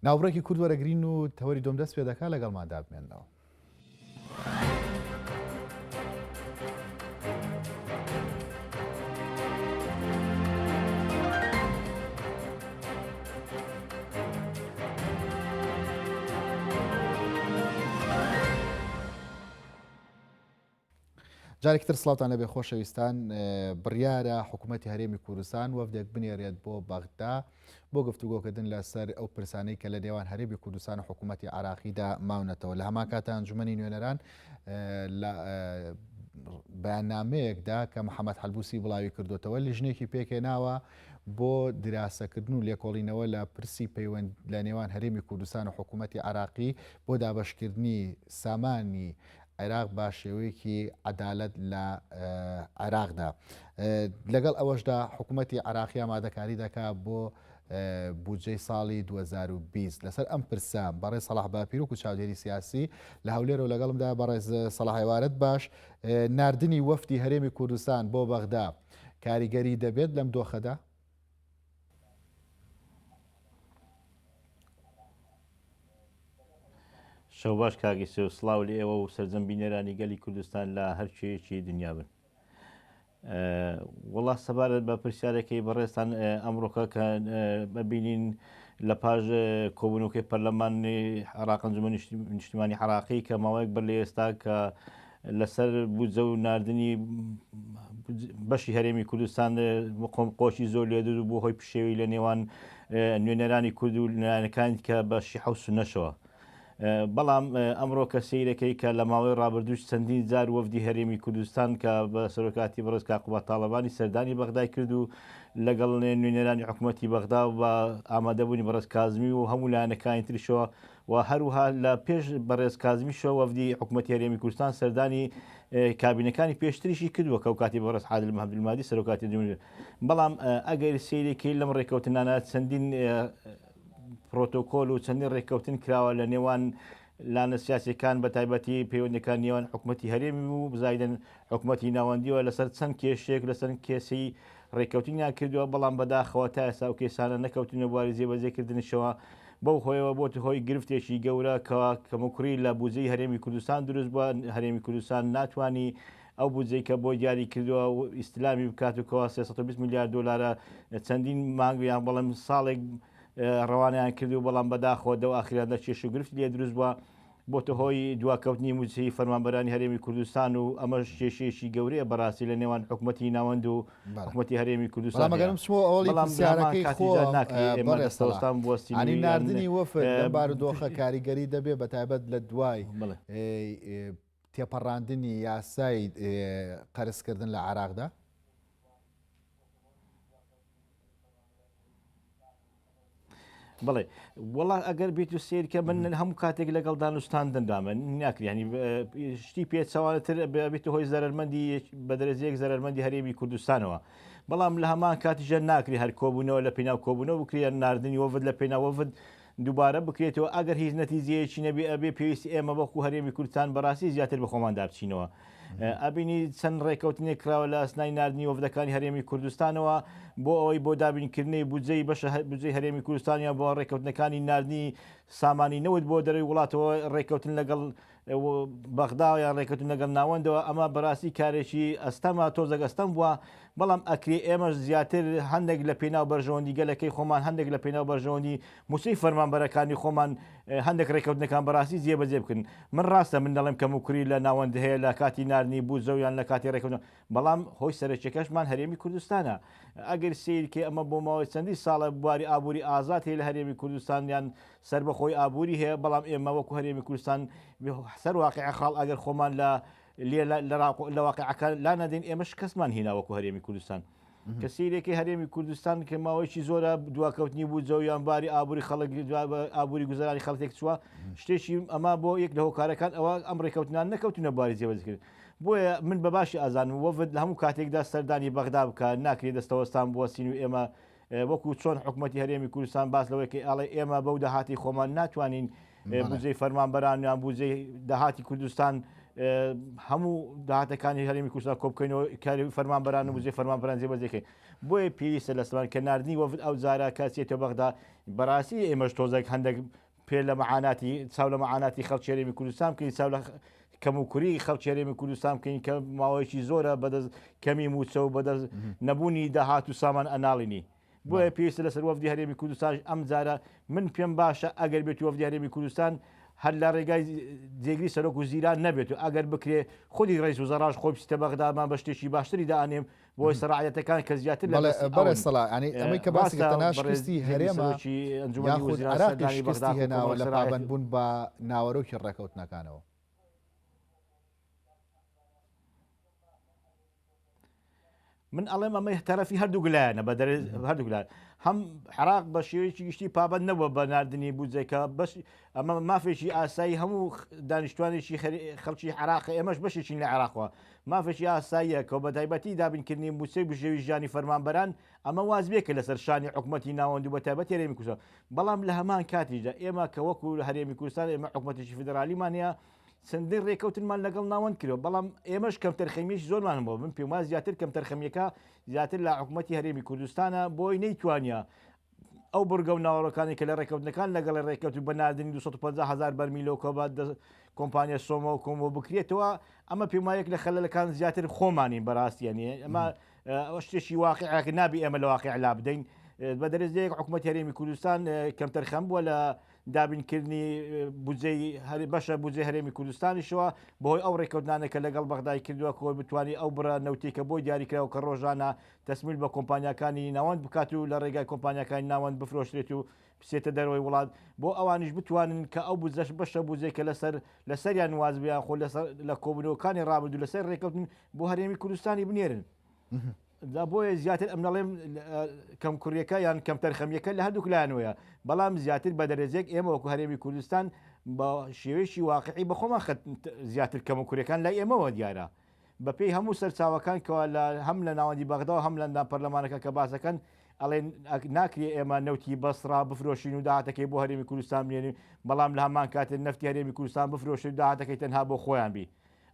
ناوبڕێکی کورت وەرەگرین و تەوەری دووەم دەست پێ دەکا لەگەڵماندا بمێنەوە. جارێکی تر سڵاوتان لەبێ خۆشەویستان بڕیارە حکوومەتتی هەرێمی کوردستان وەفدێک بنێرێت بۆ بەغدا بۆ گفتوگۆکردن لەسەر ئەو پرسانەی کە لە نێوان هەرێمی کوردستان و حکوومەتتی عراقیدا ماونەتەوە لە هەمان کاتە ئەنجومەنی نوێنەران لە بەیاننامەیەکدا کە محەممەد حەلبوسی بڵاوی کردوتەوە لیژنێکی پێکهێناوە بۆ دراسەکردن و لێکۆڵینەوە لە پرسی پەیوەند لە نێوان هەرێمی کوردستان و حکوومەتتی عراقی بۆ دابەشکردنی سامانی عێراق بە شێوەیەکی عەدالەت لە عێراقدا. لەگەڵ ئەوەشدا حکوومەتی عێراقی ئامادەکاری دەکات بۆ بودجەی ساڵی 2020 لەسەر ئەم پرسە بەڕێز سەڵاح باپیرۆک و چاودێری سیاسی لە هەولێرەوە لەگەڵمدا بەڕێز سەڵاح ئێوارەت باش ناردنی وەفدی هەرێمی کوردستان بۆ بەغدا کاریگەری دەبێت لەم دۆخەدا؟ شەو باش کاک ئیسۆ، سڵاو لە ئێوە و سەرجەم بینەرانی گەلی کوردستان لە هەر کوێیەکی دنیا بن. وەڵا سەبارەت بە پرسیارەکەی بەڕێزتان ئەمڕۆکە کە ببینین لە پاش کۆبوونەوەکەی پەرلەمانی عراق ئەنجومەنی نیشتیمانی عراقی کە ماوەیەک بەر لە ئێستا کە لەسەر بودجە و ناردنی بەشی هەرێمی کوردستان قۆم قۆچی زۆر لێدر و بۆ هۆی پشێوی لە نێوان نوێنەرانی کورد و لایەنەکانی کە بە شیعە و سونەشەوە. بەڵام ئەمڕۆ کە سەیرەکەی کە لە ماوەی ڕابردووش چەندین جار وەفدی هەرێمی کوردستان کە بە سەرۆکاتی بەڕێز کاک قوباد تاڵەبانی سەردانی بەغدای کرد و لەگەڵ نوێنەرانی حکوومەتی بەغدا و بە ئامادەبوونی بەڕێز کازمی و هەموو لایەنەکانی تریشەوە و هەروها لە پێش بەڕێز کازمیشەوە وەفدی حکوومەتی هەرێمی کوردستان سەردانی کابینەکانی پێشتریشی کردووە کە ئەوکاتی بەڕێز عادل عەبدولمەهدی سەرۆکاتی بەڵام ئەگەر سەیرێکی لەم ڕێککەوتنانە چەندین پرۆتۆکۆل و چەندین ڕێککەوتن کراوە لە نێوان لانە سیاسەکان بە تایبەتی پەیوەندەکان نێوان حکوومەتی هەرێمی و بزایدن حکوومەتی ناوەندیوە لەسەر چەند کێشێک لەسەر کێسی ڕێککەوتنیان کردووە بەڵام بەداخەوە تا ئێستا ئەو کێسانە نەکەوتنە بواری جێبەجێکردنیشەوە بەو هۆیەوە بۆتە هۆی گرفتێکی گەورە کە کەموکوڕی لە بودجەی هەرێمی کوردستان دروست بووە هەرێمی کوردستان ناتوانانی ئەو بودجەی کە بۆی دیاری کردووە و ئیستلامی بکات و کەوا 320 میلیارد دلارە چەندین مانگ یان بەڵێم ساڵێک ڕەوانیان کرد و بەڵام بەداخەوە دەو ئاخیراندا کێش و گرفت لێ دروست بووە بۆتە هۆی دواکەوتنی مووچەی فەرمانبەرانی هەرێمی کوردستان و ئەمەش کێشەیەکی گەورەیە بەڕاستی لە نێوان حکومەتی ناوەند و حکومەتی هەرێمی کوردستان بەڵام ئەگەر بچمەوە ئەوەڵی بەڵام پرسیارەکەی لەهەمان کاتیشدا خۆم ناکرێ ئێمە بەڕێز سەڵاح دەستەوەستان بوەستین و یانی یان ناردنی وەفد لەم بارودۆخە کاریگەری دەبێ بەتایبەت لە دوای بەڵێ. تێپەڕاندنی یاسای قەرزکردن لە عێراقدا؟ بڵێ وڵا ئەگەر بیت و سیرکە من هەموو کاتێک لەگەڵ دانوستاندندامە ناکریانی شتی پێچوانتر بێت هۆی زەرمەندی بە دەرەجەیەک زەرمەندی هەرێمی کوردستانەوە بەڵام لە هەمان کاتیژە ناکری هەر کۆبوونەوە لە پێناو کۆبوونەوە بکریان ناردنی وەفد لە پێناو وەفد دووبارە بکرێتەوە ئەگەر هیچ نەتیجەیەکی نەبێ ئەبێ پێویستی ئێمە وەکو هەرێمی کوردستان بەڕاستی زیاتر بە خۆماندا بچینەوە ئەبینی چەند ڕێکەوتنێک کراوە لە ئەسنای ناردنی وەفدەکانی هەرێمی کوردستانەوە بۆ ئەوەی بۆ دابینکردنی بودجەی بەشە بودجەی هەرێمی کوردستانیان بۆ ڕێکەوتنەکانی ناردنی سامانی نەوت بۆ دەرەوەی وڵاتەوە ڕێکەوتن لەگەڵ بەغدا یان ڕێکەوتن لەگەڵ ناوەندەوە ئەمە بەڕاستی کارێکی ئەستەمە تۆزێک ئەستەم بووە بەڵام ئەکرێ ئێمەش زیاتر هەندێک لە پێناو بەرژەوەندی گەلەکەی خۆمان هەندێک لە پێناو بەرژەوەندی موچەی فەرمانبەرەکانی خۆمان هەندێک ڕێکەوتنەکان بەڕاستی جێبەجێ بکەن من ڕاستە من دەڵێم کەموکوری لە ناوەند هەیە لە کاتی ناردنی بودجە و یان لە کاتی ڕێکەوتن بەڵام هۆی سەرەکیەکەشمان هەرێمی کوردستانە ئەگەر سەیرکەی ئەمە بۆ ماوەی چەندی ساڵە بواری ئابووری ئازاد هەیە لە هەرێمی کوردستان یان سەربەخۆی ئابووری هەیە بەڵام ئێمە وەکو هەرێمی کوردستان سەر واقع خاڵ ئەگەر خۆمان لە لە واقعەکە لا نەدەین ئێمە شکستمان هینا وەکو هەرێمی کوردستان کە سیرێکی هەرێمی کوردستان کە ماوەیەکی زۆرە دواکەوتنی بوو جەویان باری ئابووری خەڵک ئابووری گوزەرانی خەڵکێک چووە شتێکی ئەمە بۆ یەک لە هۆکارەکان ئەوە ئەم ڕێککەوتنان نەکەوتونە باری جێبەجێکردن بۆیە من بە باشی ئازانم وەفد لە هەموو کاتێکدا سەردانی بەغدا بکە ناکرێ دەستەوەستان بوەستین و ئێمە وەکو چۆن حکوومەتی هەرێمی کوردستان باس لەوەی کە ئاڵێ ئێمە بەو داهاتی خۆمان ناتوانین بودجەی فەرمانبەران یان بودجەی داهاتی کوردستان هەموو داهاتەکانی هەرێمی کوردستان کۆ بکەینەوە کاری فەرمانبەران و بودجەی فەرمانبەران جێبەجێکەین بۆیە پێویستە لەسەرمان کە ناردنی وەفد ئەو جارە کەسێتەوە بەغدا بەڕاستی ئێمەش تۆزێک هەندێک پێ لە مەعاناتی چاو لە مەعاناتی خەڵکی هەرێمی کوردستان بکەین چاو لە کەموکوری خەڵکی هەرێمی کوردستان بکەین کە ماوەیەکی زۆرە بەدەست کەمی مووچە و بەدەست نەبوونی داهات و سامان ئەناڵینی بۆیە پێویستە لەسەر وەفدی هەرێمی کوردستان ئەم جارە من پێم باشە ئەگەر بێت وەفدی هەرێمی کوردستان هەر لە ڕێگای جێگری سەرۆک و زیران نەبێت و ئەگەر بکرێ خودی ڕئیس وزەڕاش خۆی بچێتە بەغدامان بە شتێکی باشتری دائەنێم بۆ سەرعەتەکان کە زیاتر لە بەڵێ بەڕێز سەڵاح یانی ئەمەی کە باسی کرد تەنها شکستی هەرێمە یاخود عێراقیش شکستی هێناوە لە پابەندبوون بە ناوەرۆکی ڕێکەوتنەکانەوە؟ من ئەڵێم ئەمە تەرەفی هەردوو لایەنە بە هەردوو لایەن هەم عراق بە شێوەیەکی گشتی پابند نەبووە بە ناردنی بودجەکە بەش ئەمە مافێکی ئاسایی هەموو دانیشتوانێکی خەڵکی عراق ئێمەش بەشێکین لە عراقەوە مافێکی ئاساییە کە بە تایبەتی دابینکردنی مووچەی بژێوی ژیانی فەرمانبەران ئەمە وازبێکە لەسەر شانی حکومەتی ناوەند و بە تایبەت هەرێمی کوردستان بەڵام لە هەمان کاتیشدا ئێمە کە وەکو هەرێمی کوردستان ئێمە حکومەتێکی فیدرالیمان هەیە چەندین ڕێکەوتنمان لەگەڵ ناوەند کردوە بەڵام ئێمەش کەمتەرخەمیش زۆرمان هەبووە من پێم وایە زیاتر کەمتەرخەمیەکە زیاتر لە حکومەتی هەرێمی کوردستانە بۆی نەیتوانیە. ئەو بڕگە و ناوەڕۆکانی کە لە ڕێککەوتنەکان لەگەڵی ڕێککەوت و بە ناردنی 250 هەزار بەرمیلەوە کە بە کۆمپانیا سۆمۆ و کۆمۆ بکرێتەوە ئەمە پێم وایە یەک لە خەلەلەکان زیاتر خۆمانین بەڕاستی یانی ئەمە ئەوە شتێکی واقعێک نابی ئێمە لە واقع لا بدەین بە دەرەجەیەک حکوومەت هەرێمی کوردستان کەمتەرخەم بووە لە دابینکردنی بودجەی بەشە بودجەی هەرێمی کوردستانیشەوە بەهۆی ئەو ڕێککەوتنانە کە لەگەڵ بەغدای کردووە کۆی بتوانانی ئەو بڕە نەوتی کە بۆی دیاریکراوە کە ڕۆژانە تەسمیل بە کۆمپانیاکانی ناوەند بکات و لە ڕێگای کۆمپانیاکانی ناوەند بفرۆشرێت و بچێتە دەرەوەی وڵات بۆ ئەوانیش بتوانن کە ئەو بودجەش بەشە بودجەی کە لەسەر لەسەریان واجبە یان خۆ لەسەر لە کۆبوونەوەکانی ڕابردوو لەسەر ڕێککەوتن بۆ هەرێمی کوردستانی بنێرن. جا بۆیە زیاتر ئەم نەڵێم کەمکوڕیەکە یان کەمتەرخەمیەکە لە هەردووک لایەنەوەیە بەڵام زیاتر بە دەرەجێک ئێمە وەکو هەرێمی کوردستان بە شێوەیەکی واقعی بە خۆمان خەت زیاتر کەموکوڕیەکان لای ئێمەوە دیارە بەپێی هەموو سەرچاوەکان کەوا لە هەم لە ناوەندی بەغدا و هەم لە پەرلەمانەکە کە باسەکەن ئەڵێن ناکرێ ئێمە نەوتی بەسڕا بفرۆشین و داهاتەکەی بۆ هەرێمی کوردستان بنێرین بەڵام لە هەمان کاتێ نەفتی هەرێمی کوردستان بفرۆشین و داهاتەکەی تەنها بۆ خۆیان بی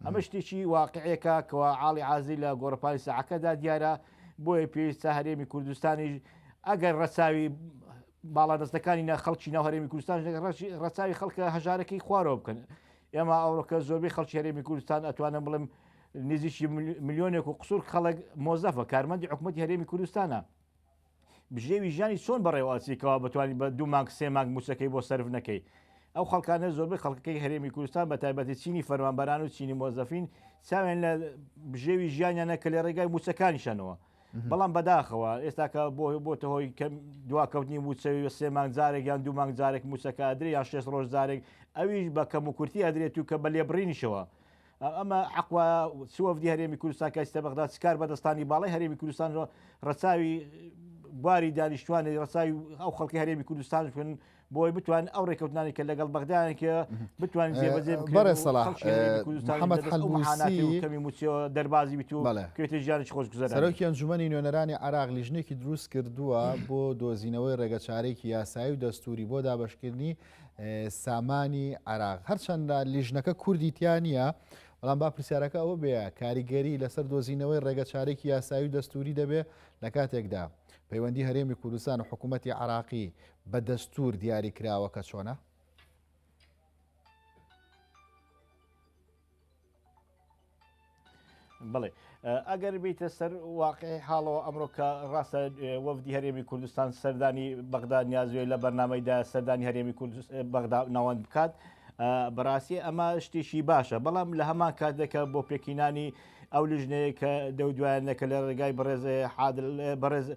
ئەمە شتێکی واقعێکە کەوا عاڵی عازی لە گۆڕەپانی ساعەکەدا دیارە بۆیە پێویستە هەرێمی کوردستانیش ئەگەر ڕەچاوی باڵادەستەکانی نە خەڵکی ناو هەرێمی کوردستان ڕەچاوی خەڵکە هەژارەکەی خوارەوە بکەن ئێمە ئەوڕۆکە زۆربەی خەڵکی هەرێمی کوردستان ئەتوانم بڵێم نزیکی ملیۆنێک و قسوور خەڵک مۆزەفە کارمەندی حکوومەتی هەرێمی کوردستانە بژێوی ژیانی چۆن بەڕێوە ئەچی کەوا بتوانانی بە دوو مانگ سێ مانگ موچەکەی بۆ سەرف نەکەی ئەو خەڵکانە زۆربەی خەڵکەکەی هەرێمی کوردستان بە تایبەتی چینی فەرمانبەران و چینی مۆزەفین چاویان لە بژێوی ژیانیانە کە لە ڕێگای موچەکانیشانەوە بەڵام بەداخەوە ئێستا کە بۆ بۆتە هۆی کەم دواکەوتنی موچەوی سێ مانگ جارێک یان دوو مانگ جارێک موچەکە ئەدرێ یان شێست ڕۆژ جارێک ئەویش بە کەم و کورتی ئەدرێت و کە بە لێبڕینیشەوە ئەمە حەق وایە چ وەفدی هەرێمی کوردستان کە ئیستا بەغدا چ کار بەدەستانی باڵای هەرێمی کوردستان ڕەچاوی بواری دانیشتوانی ڕەچاوی ئەو خەڵکی هەرێمی کوردستان بکەن بۆی بتوان ئەو ڕێککەوتنانی کە لەگەڵ بەغدایان کە بتوان جێبەجێ بکرێن بەڕێز و سەڵاح، خەڵکی هەرێمی کوردستان محەمەد لەدەست ئەو مەعاناتی و حەلبوسی کەمی مووچەوە دەربازی بیت و بەڵێ. بکەوێتە ژیانێکی خۆشگوزەرانی. سەرۆکی ئەنجومەنی نوێنەرانی عێراق لیژنێکی دروست کردووە بۆ دۆزینەوەی ڕێگەچارەیەکی یاسایی و دەستووری بۆ دابەشکردنی سامانی عێراق. هەرچەندە لیژنەکە کوردی تیا نییە، بەڵام با پرسیارەکە ئەوە بێ کاریگەری لەسەر دۆزینەوەی ڕێگەچارێکی یاسایی و دەستووری دەبێ لە کاتێکدا پەیوەندی هەرێمی کوردستان و حکوومەتی عێراقی بە دەستوور دیاری کراوە کە چۆنە؟ بڵێ ئەگەر بیتە سەر واقعی حاڵەوە ئەمڕۆ کە ڕاستە وەفدی هەرێمی کوردستان سەردانی بەغدا نیازوێ لە بەرنمەیدا سەردانی هەرێمی بەغدا ناوەند بکات بەڕاستی ئەمە شتێکی باشە بەڵام لە هەمان کاتێکە بۆ پێکینانی ئەو لیژنەیە کە دەو دوایانە کە لە ڕێگای بەڕێز حادل بەڕێز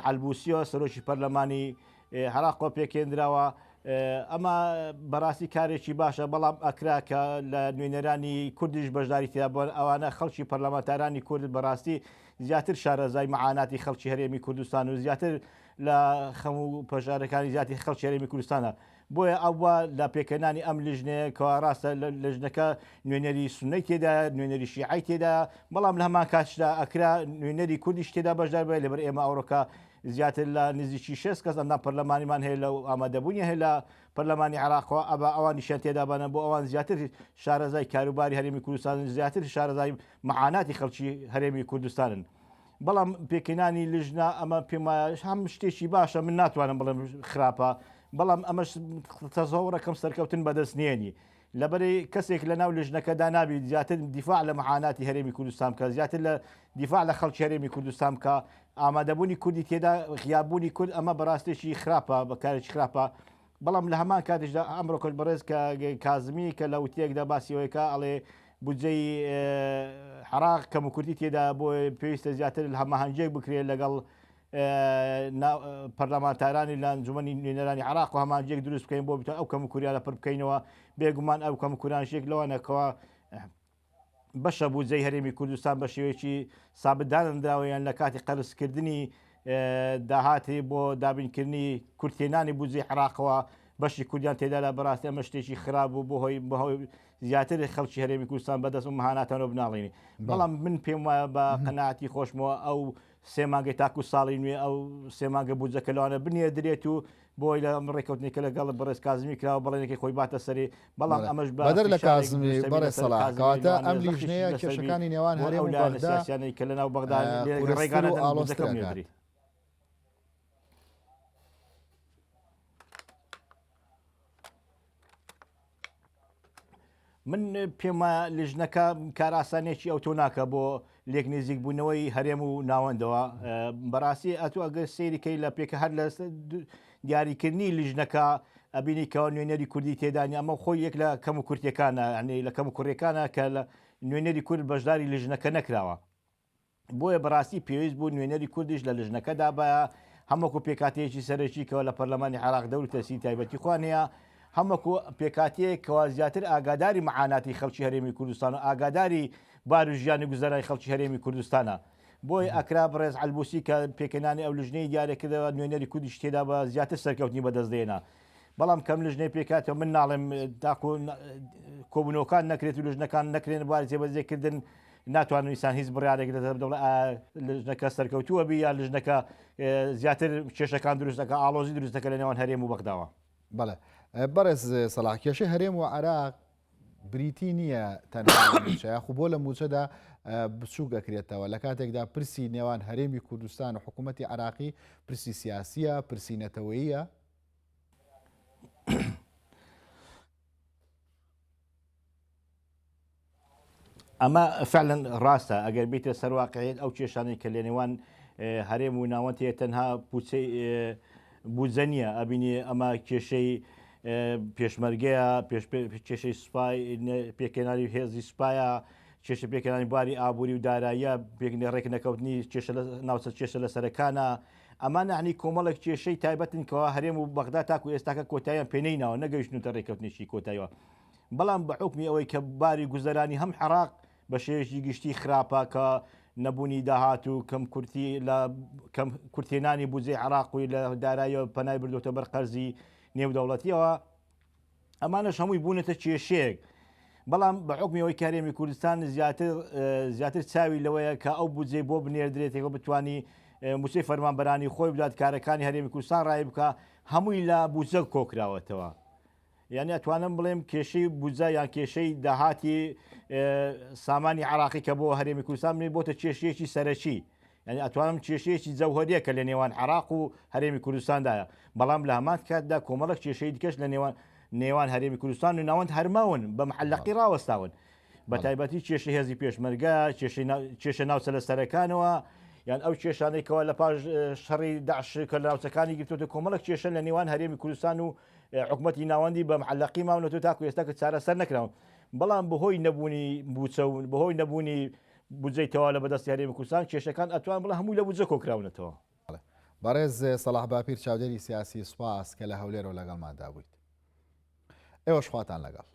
حەلبوسیەوە سەرۆکی پەرلەمانی عێراقەوە پێکهێنراوە، ئەمە بەڕاستی کارێکی باشە، بەڵام ئەکرا کە لە نوێنەرانی کوردیش بەشداری تیا بوون، ئەوانە خەڵکی پەرلەمانتارانی کورد بەڕاستی زیاتر شارەزای مەعاناتی خەڵکی هەرێمی کوردستان و زیاتر لە خەم و پەژارەکانی زیاتی خەڵکی هەرێمی کوردستانە. بۆیە ئەوە لە پێکهێنانی ئەم لیژنەیە کەوا ڕاستە لیژنەکە نوێنەری سوننەی تێدایە، نوێنەری شیعەی تێدایە، بەڵام لە هەمان کاتیشدا ئەکرا نوێنەری کوردیش تێدا بەشدار بێت، لەبەر ئێمە ئەوڕۆکە زیاتر لە نزیکی 60 کەس ئەندام پەرلەمانیمان هەیە لە ئامادەبوونی هەیە لە پەرلەمانی عێراقەوە ئەبا ئەوانیشیان تێدابانە بۆ ئەوان زیاتر شارەزای کاروباری هەرێمی کوردستان زیاتر شارەزای معاناتی خەڵکی هەرێمی کوردستانن. بەڵام پێکهێنانی لیژنە ئەمە پێم وایە هەم شتێکی باشە من ناتوانم بڵێم خراپە بەڵام ئەمەش تەزەوڕەکەم سەرکەوتن بەدەست نێنی لەبەری کەسێک لە ناو لیژنەکەدا نابیت زیاتر دیفاع لە معاناتی هەرێمی کوردستان بکە زیاتر لە دیفاع لە خەڵکی هەرێمی کوردستان بکە ئامادەبوونی کوردی تێدا غیاببوونی کورد ئەمە بەڕاستێکی خراپە بە کارێکی خراپە بەڵام لە هەمان کاتیشدا ئەمڕۆ کۆچ بەڕێز کە کازمی کە لە وتەیەکدا باسی ئەوەی کە ئەڵێ بودجەی عێراق کەموکورتی تێدا بۆ پێویستە زیاتر لە هەماهەنگیەک بکرێت لەگەڵ پەرلەمانتارانی لە ئەنجومەنی نوێنەرانی عراق و هەمانجێک دروست بکەین بۆ بتوان ئەو کەم کوریانە پر بکەینەوە بێگومان ئەو کەم کورانشێک لەوانەکەەوە بەشە بودجەی هەرێمی کوردستان بە شێوەیەکی سابت دانەنراوە یان لە کاتی قەرزکردنی داهاتی بۆ دابینکردنی کورتهێنانی بودجەی عێراقەوە بەشی کوردیان تێدا لە بەڕاستی ئەمە شتێکی خراپ بوو بۆ هۆی بەهۆی زیاتر خەڵکی هەرێمی کوردستان بەدەست و مەهاناتانەوە بناڵێنی بەڵام من پێم وایە بە قەناعەتی خۆشمەوە ئەو سێ مانگەی تاکو ساڵی نوێ ئەو سێ مانگە بودجەکە لەوانە بنێردرێت و بۆی لە ئەم ڕێککەوتنی کە لەگەڵ بەڕێز کازمی کراوە بەڵێنێکی خۆی باتە سەری بەڵام ئەمەش بە بەدەر لە فشارێک کازمی دروستەبی بەڕێز لەسەر سەڵاح کازمی کەواتە لەوانەیە ئەم زەختیشی لیژنەیە لەسەر بی کێشەکانی نێوان بۆ هەرێم ئەو و لایەنە بەغدا سیاسیانەی کە لەناو بەغدا قورستر ڕێگا و نادەن ئاڵۆزتر بودجەکە ئەکات. بنێردری. من پێم وایە لیژنەکە کارئاسانیەکی ئەوتۆ ناکە بۆ لێک نزیک بوونەوەی هەرێم و ناوەندەوە بەڕاستی ئەتو ئەگەر سەیری کەی لە پێکە هەر لە دیاریکردنی لیژنەکە ئەبینی کەەوە نوێنەری کوردی تێدانی ئەمە خۆی یەک لە کەم و کورتەکانە ینی لە کەم و کوڕەکانە کە لە نوێنەری کورد بەشداری لیژنەکە نەکراوە بۆیە بەڕاستی پێویست بوو نوێنەری کوردیش لە لژنەکەدا بایە، هەم وەکو پێکهاتەیەکی سەرەکی کەوا لە پەرلەمانی عێراق دەور و تەسیری تایبەتی خۆیان هەیە، هەم وەکو پێکهاتەیەک کەوا زیاتر ئاگاداری معاناتی خەڵکی هەرێمی کوردستان و ئاگاداری بار و ژیان و گوزەرانی خەڵکی هەرێمی کوردستانە. بۆیە ئەکرا بەڕێز حەلبوسی کە پێکهێنانی ئەو لژنەی دیاری کردەوە نوێنەری کوردیش تێدا بە زیاتر سەرکەوتنی بەدەست دێنا. بەڵام کەم لژنەی پێکاتەوە من ناڵێم تاکو کۆبوونەوەکان نەکرێت و لژنەکان نەکرێن بواری جێبەجێکردن ناتوانن ئینسان هیچ بڕیارێک لەسەر بدەڵێ لژنەکە سەرکەوتووە بی یا لژنەکە زیاتر کێشەکان دروست دەکە ئاڵۆزی دروست دەکە لە نێوان هەرێم و بەغداوە. بەڵێ بەڕێز سەڵاح کێشەی هەرێم و عێراق بریتی نییە تەنها لە مووچە یاخو بۆ لە مووچەدا بچووک ئەکرێتەوە لە کاتێکدا پرسی نێوان هەرێمی کوردستان و حکوومەتی عێراقی پرسی سیاسیە پرسی نەتەوەیە. ئەمە فعلا ڕاستە ئەگەر بیتە سەر واقعیت ئەو کێشانەی کە لە نێوان هەرێم و ناوەند هەیە تەنها پوچەی بودجە نییە ئەبینی ئەمە کێشەی پێشمەرگەیە پێش کێشەی سوپای پێکێنانی هێزی سوپایە کێشە پێکەنانی باری ئابووری و داراییە پێکنێ ڕێک نەکەوتنی کێشە لە ناوچە کێشە لەسەرەکانە ئەمانە عنی کۆمەڵێک کێشەی تایبەتن کەوا هەرێم و بەغدا تاکو ئێستاکە کۆتاییان پێنەیناوە نەگەیشتنوتە ڕێککەوتنێکی کۆتاییەوە بەڵام بە حوکمی ئەوەی کە باری گوزەرانی هەم عێراق بە شێوەیەکی گشتی خراپە کە نەبوونی داهات و کەم کورتی لە کەم کورتێنانی بودجەی عێراق و لە داراییەوە پەنای بردوتە بەر قەرزی نێودەوڵەتیەوە ئەمانەش هەمووی بوونەتە کێشەیەک بەڵام بە حکمی ئەوەی کارێمی کوردستان زیاتر زیاتر چاوی لەوەیە کە ئەو بودجەی بۆ بنێردرێتەوە بتانی موچەی فەرمانبەرانی خۆی بدات کارەکانی هەرێمی کوردستان ڕای بکە هەمووی لە بودجە کۆکراوەتەوە یانی ئەتوانم بڵێم کێشەی بودجە یان کێشەی داهاتی سامانی عراقی کە بۆ هەرێمی کوردستان بنێ بۆتە کێشەیەکی سەرەکی یعنی ئەتوانم کێشەیەکی جەوهریە کە لە نێوان عراق و هەرێمی کوردستاندایە بەڵام لە هەمان کاتدا کۆمەڵک کێشەی دیکەش لە نێوان نێوان هەرێمی کوردستان و ناوەند هەرماون بە محلقی ڕاوەستاون بە تایبەتی کێشەی هێزی پێشمەرگە، کێشە ناوچە لەسەرەکانەوە، یان ئەو کێشانەی کەوا لە پاش شەڕی داعش کە لە ناوچەکانی گرتووەتە کۆمەڵک کێشە لە نێوان هەرێمی کوردستان و حکومەتی ناوەندی بە معلقی ماونەتەوە تاکو ئێستا کە چارەسەر نەکراون بەڵام بەهۆی نەبوونی بوچە و بەهۆی نەبوونی بودجەی تەواو لە بەدەستی هەرێمی کوردستان کێشەکان ئەتوان بڵێ هەمووی لە بودجە کۆکراونەتەوە. بەڕێز سەڵاح باپیر چاودێری سیاسی سوپاس کە لە هەولێرەوە لەگەڵماندا بوویت. ئێوەش خواتان لەگەڵ.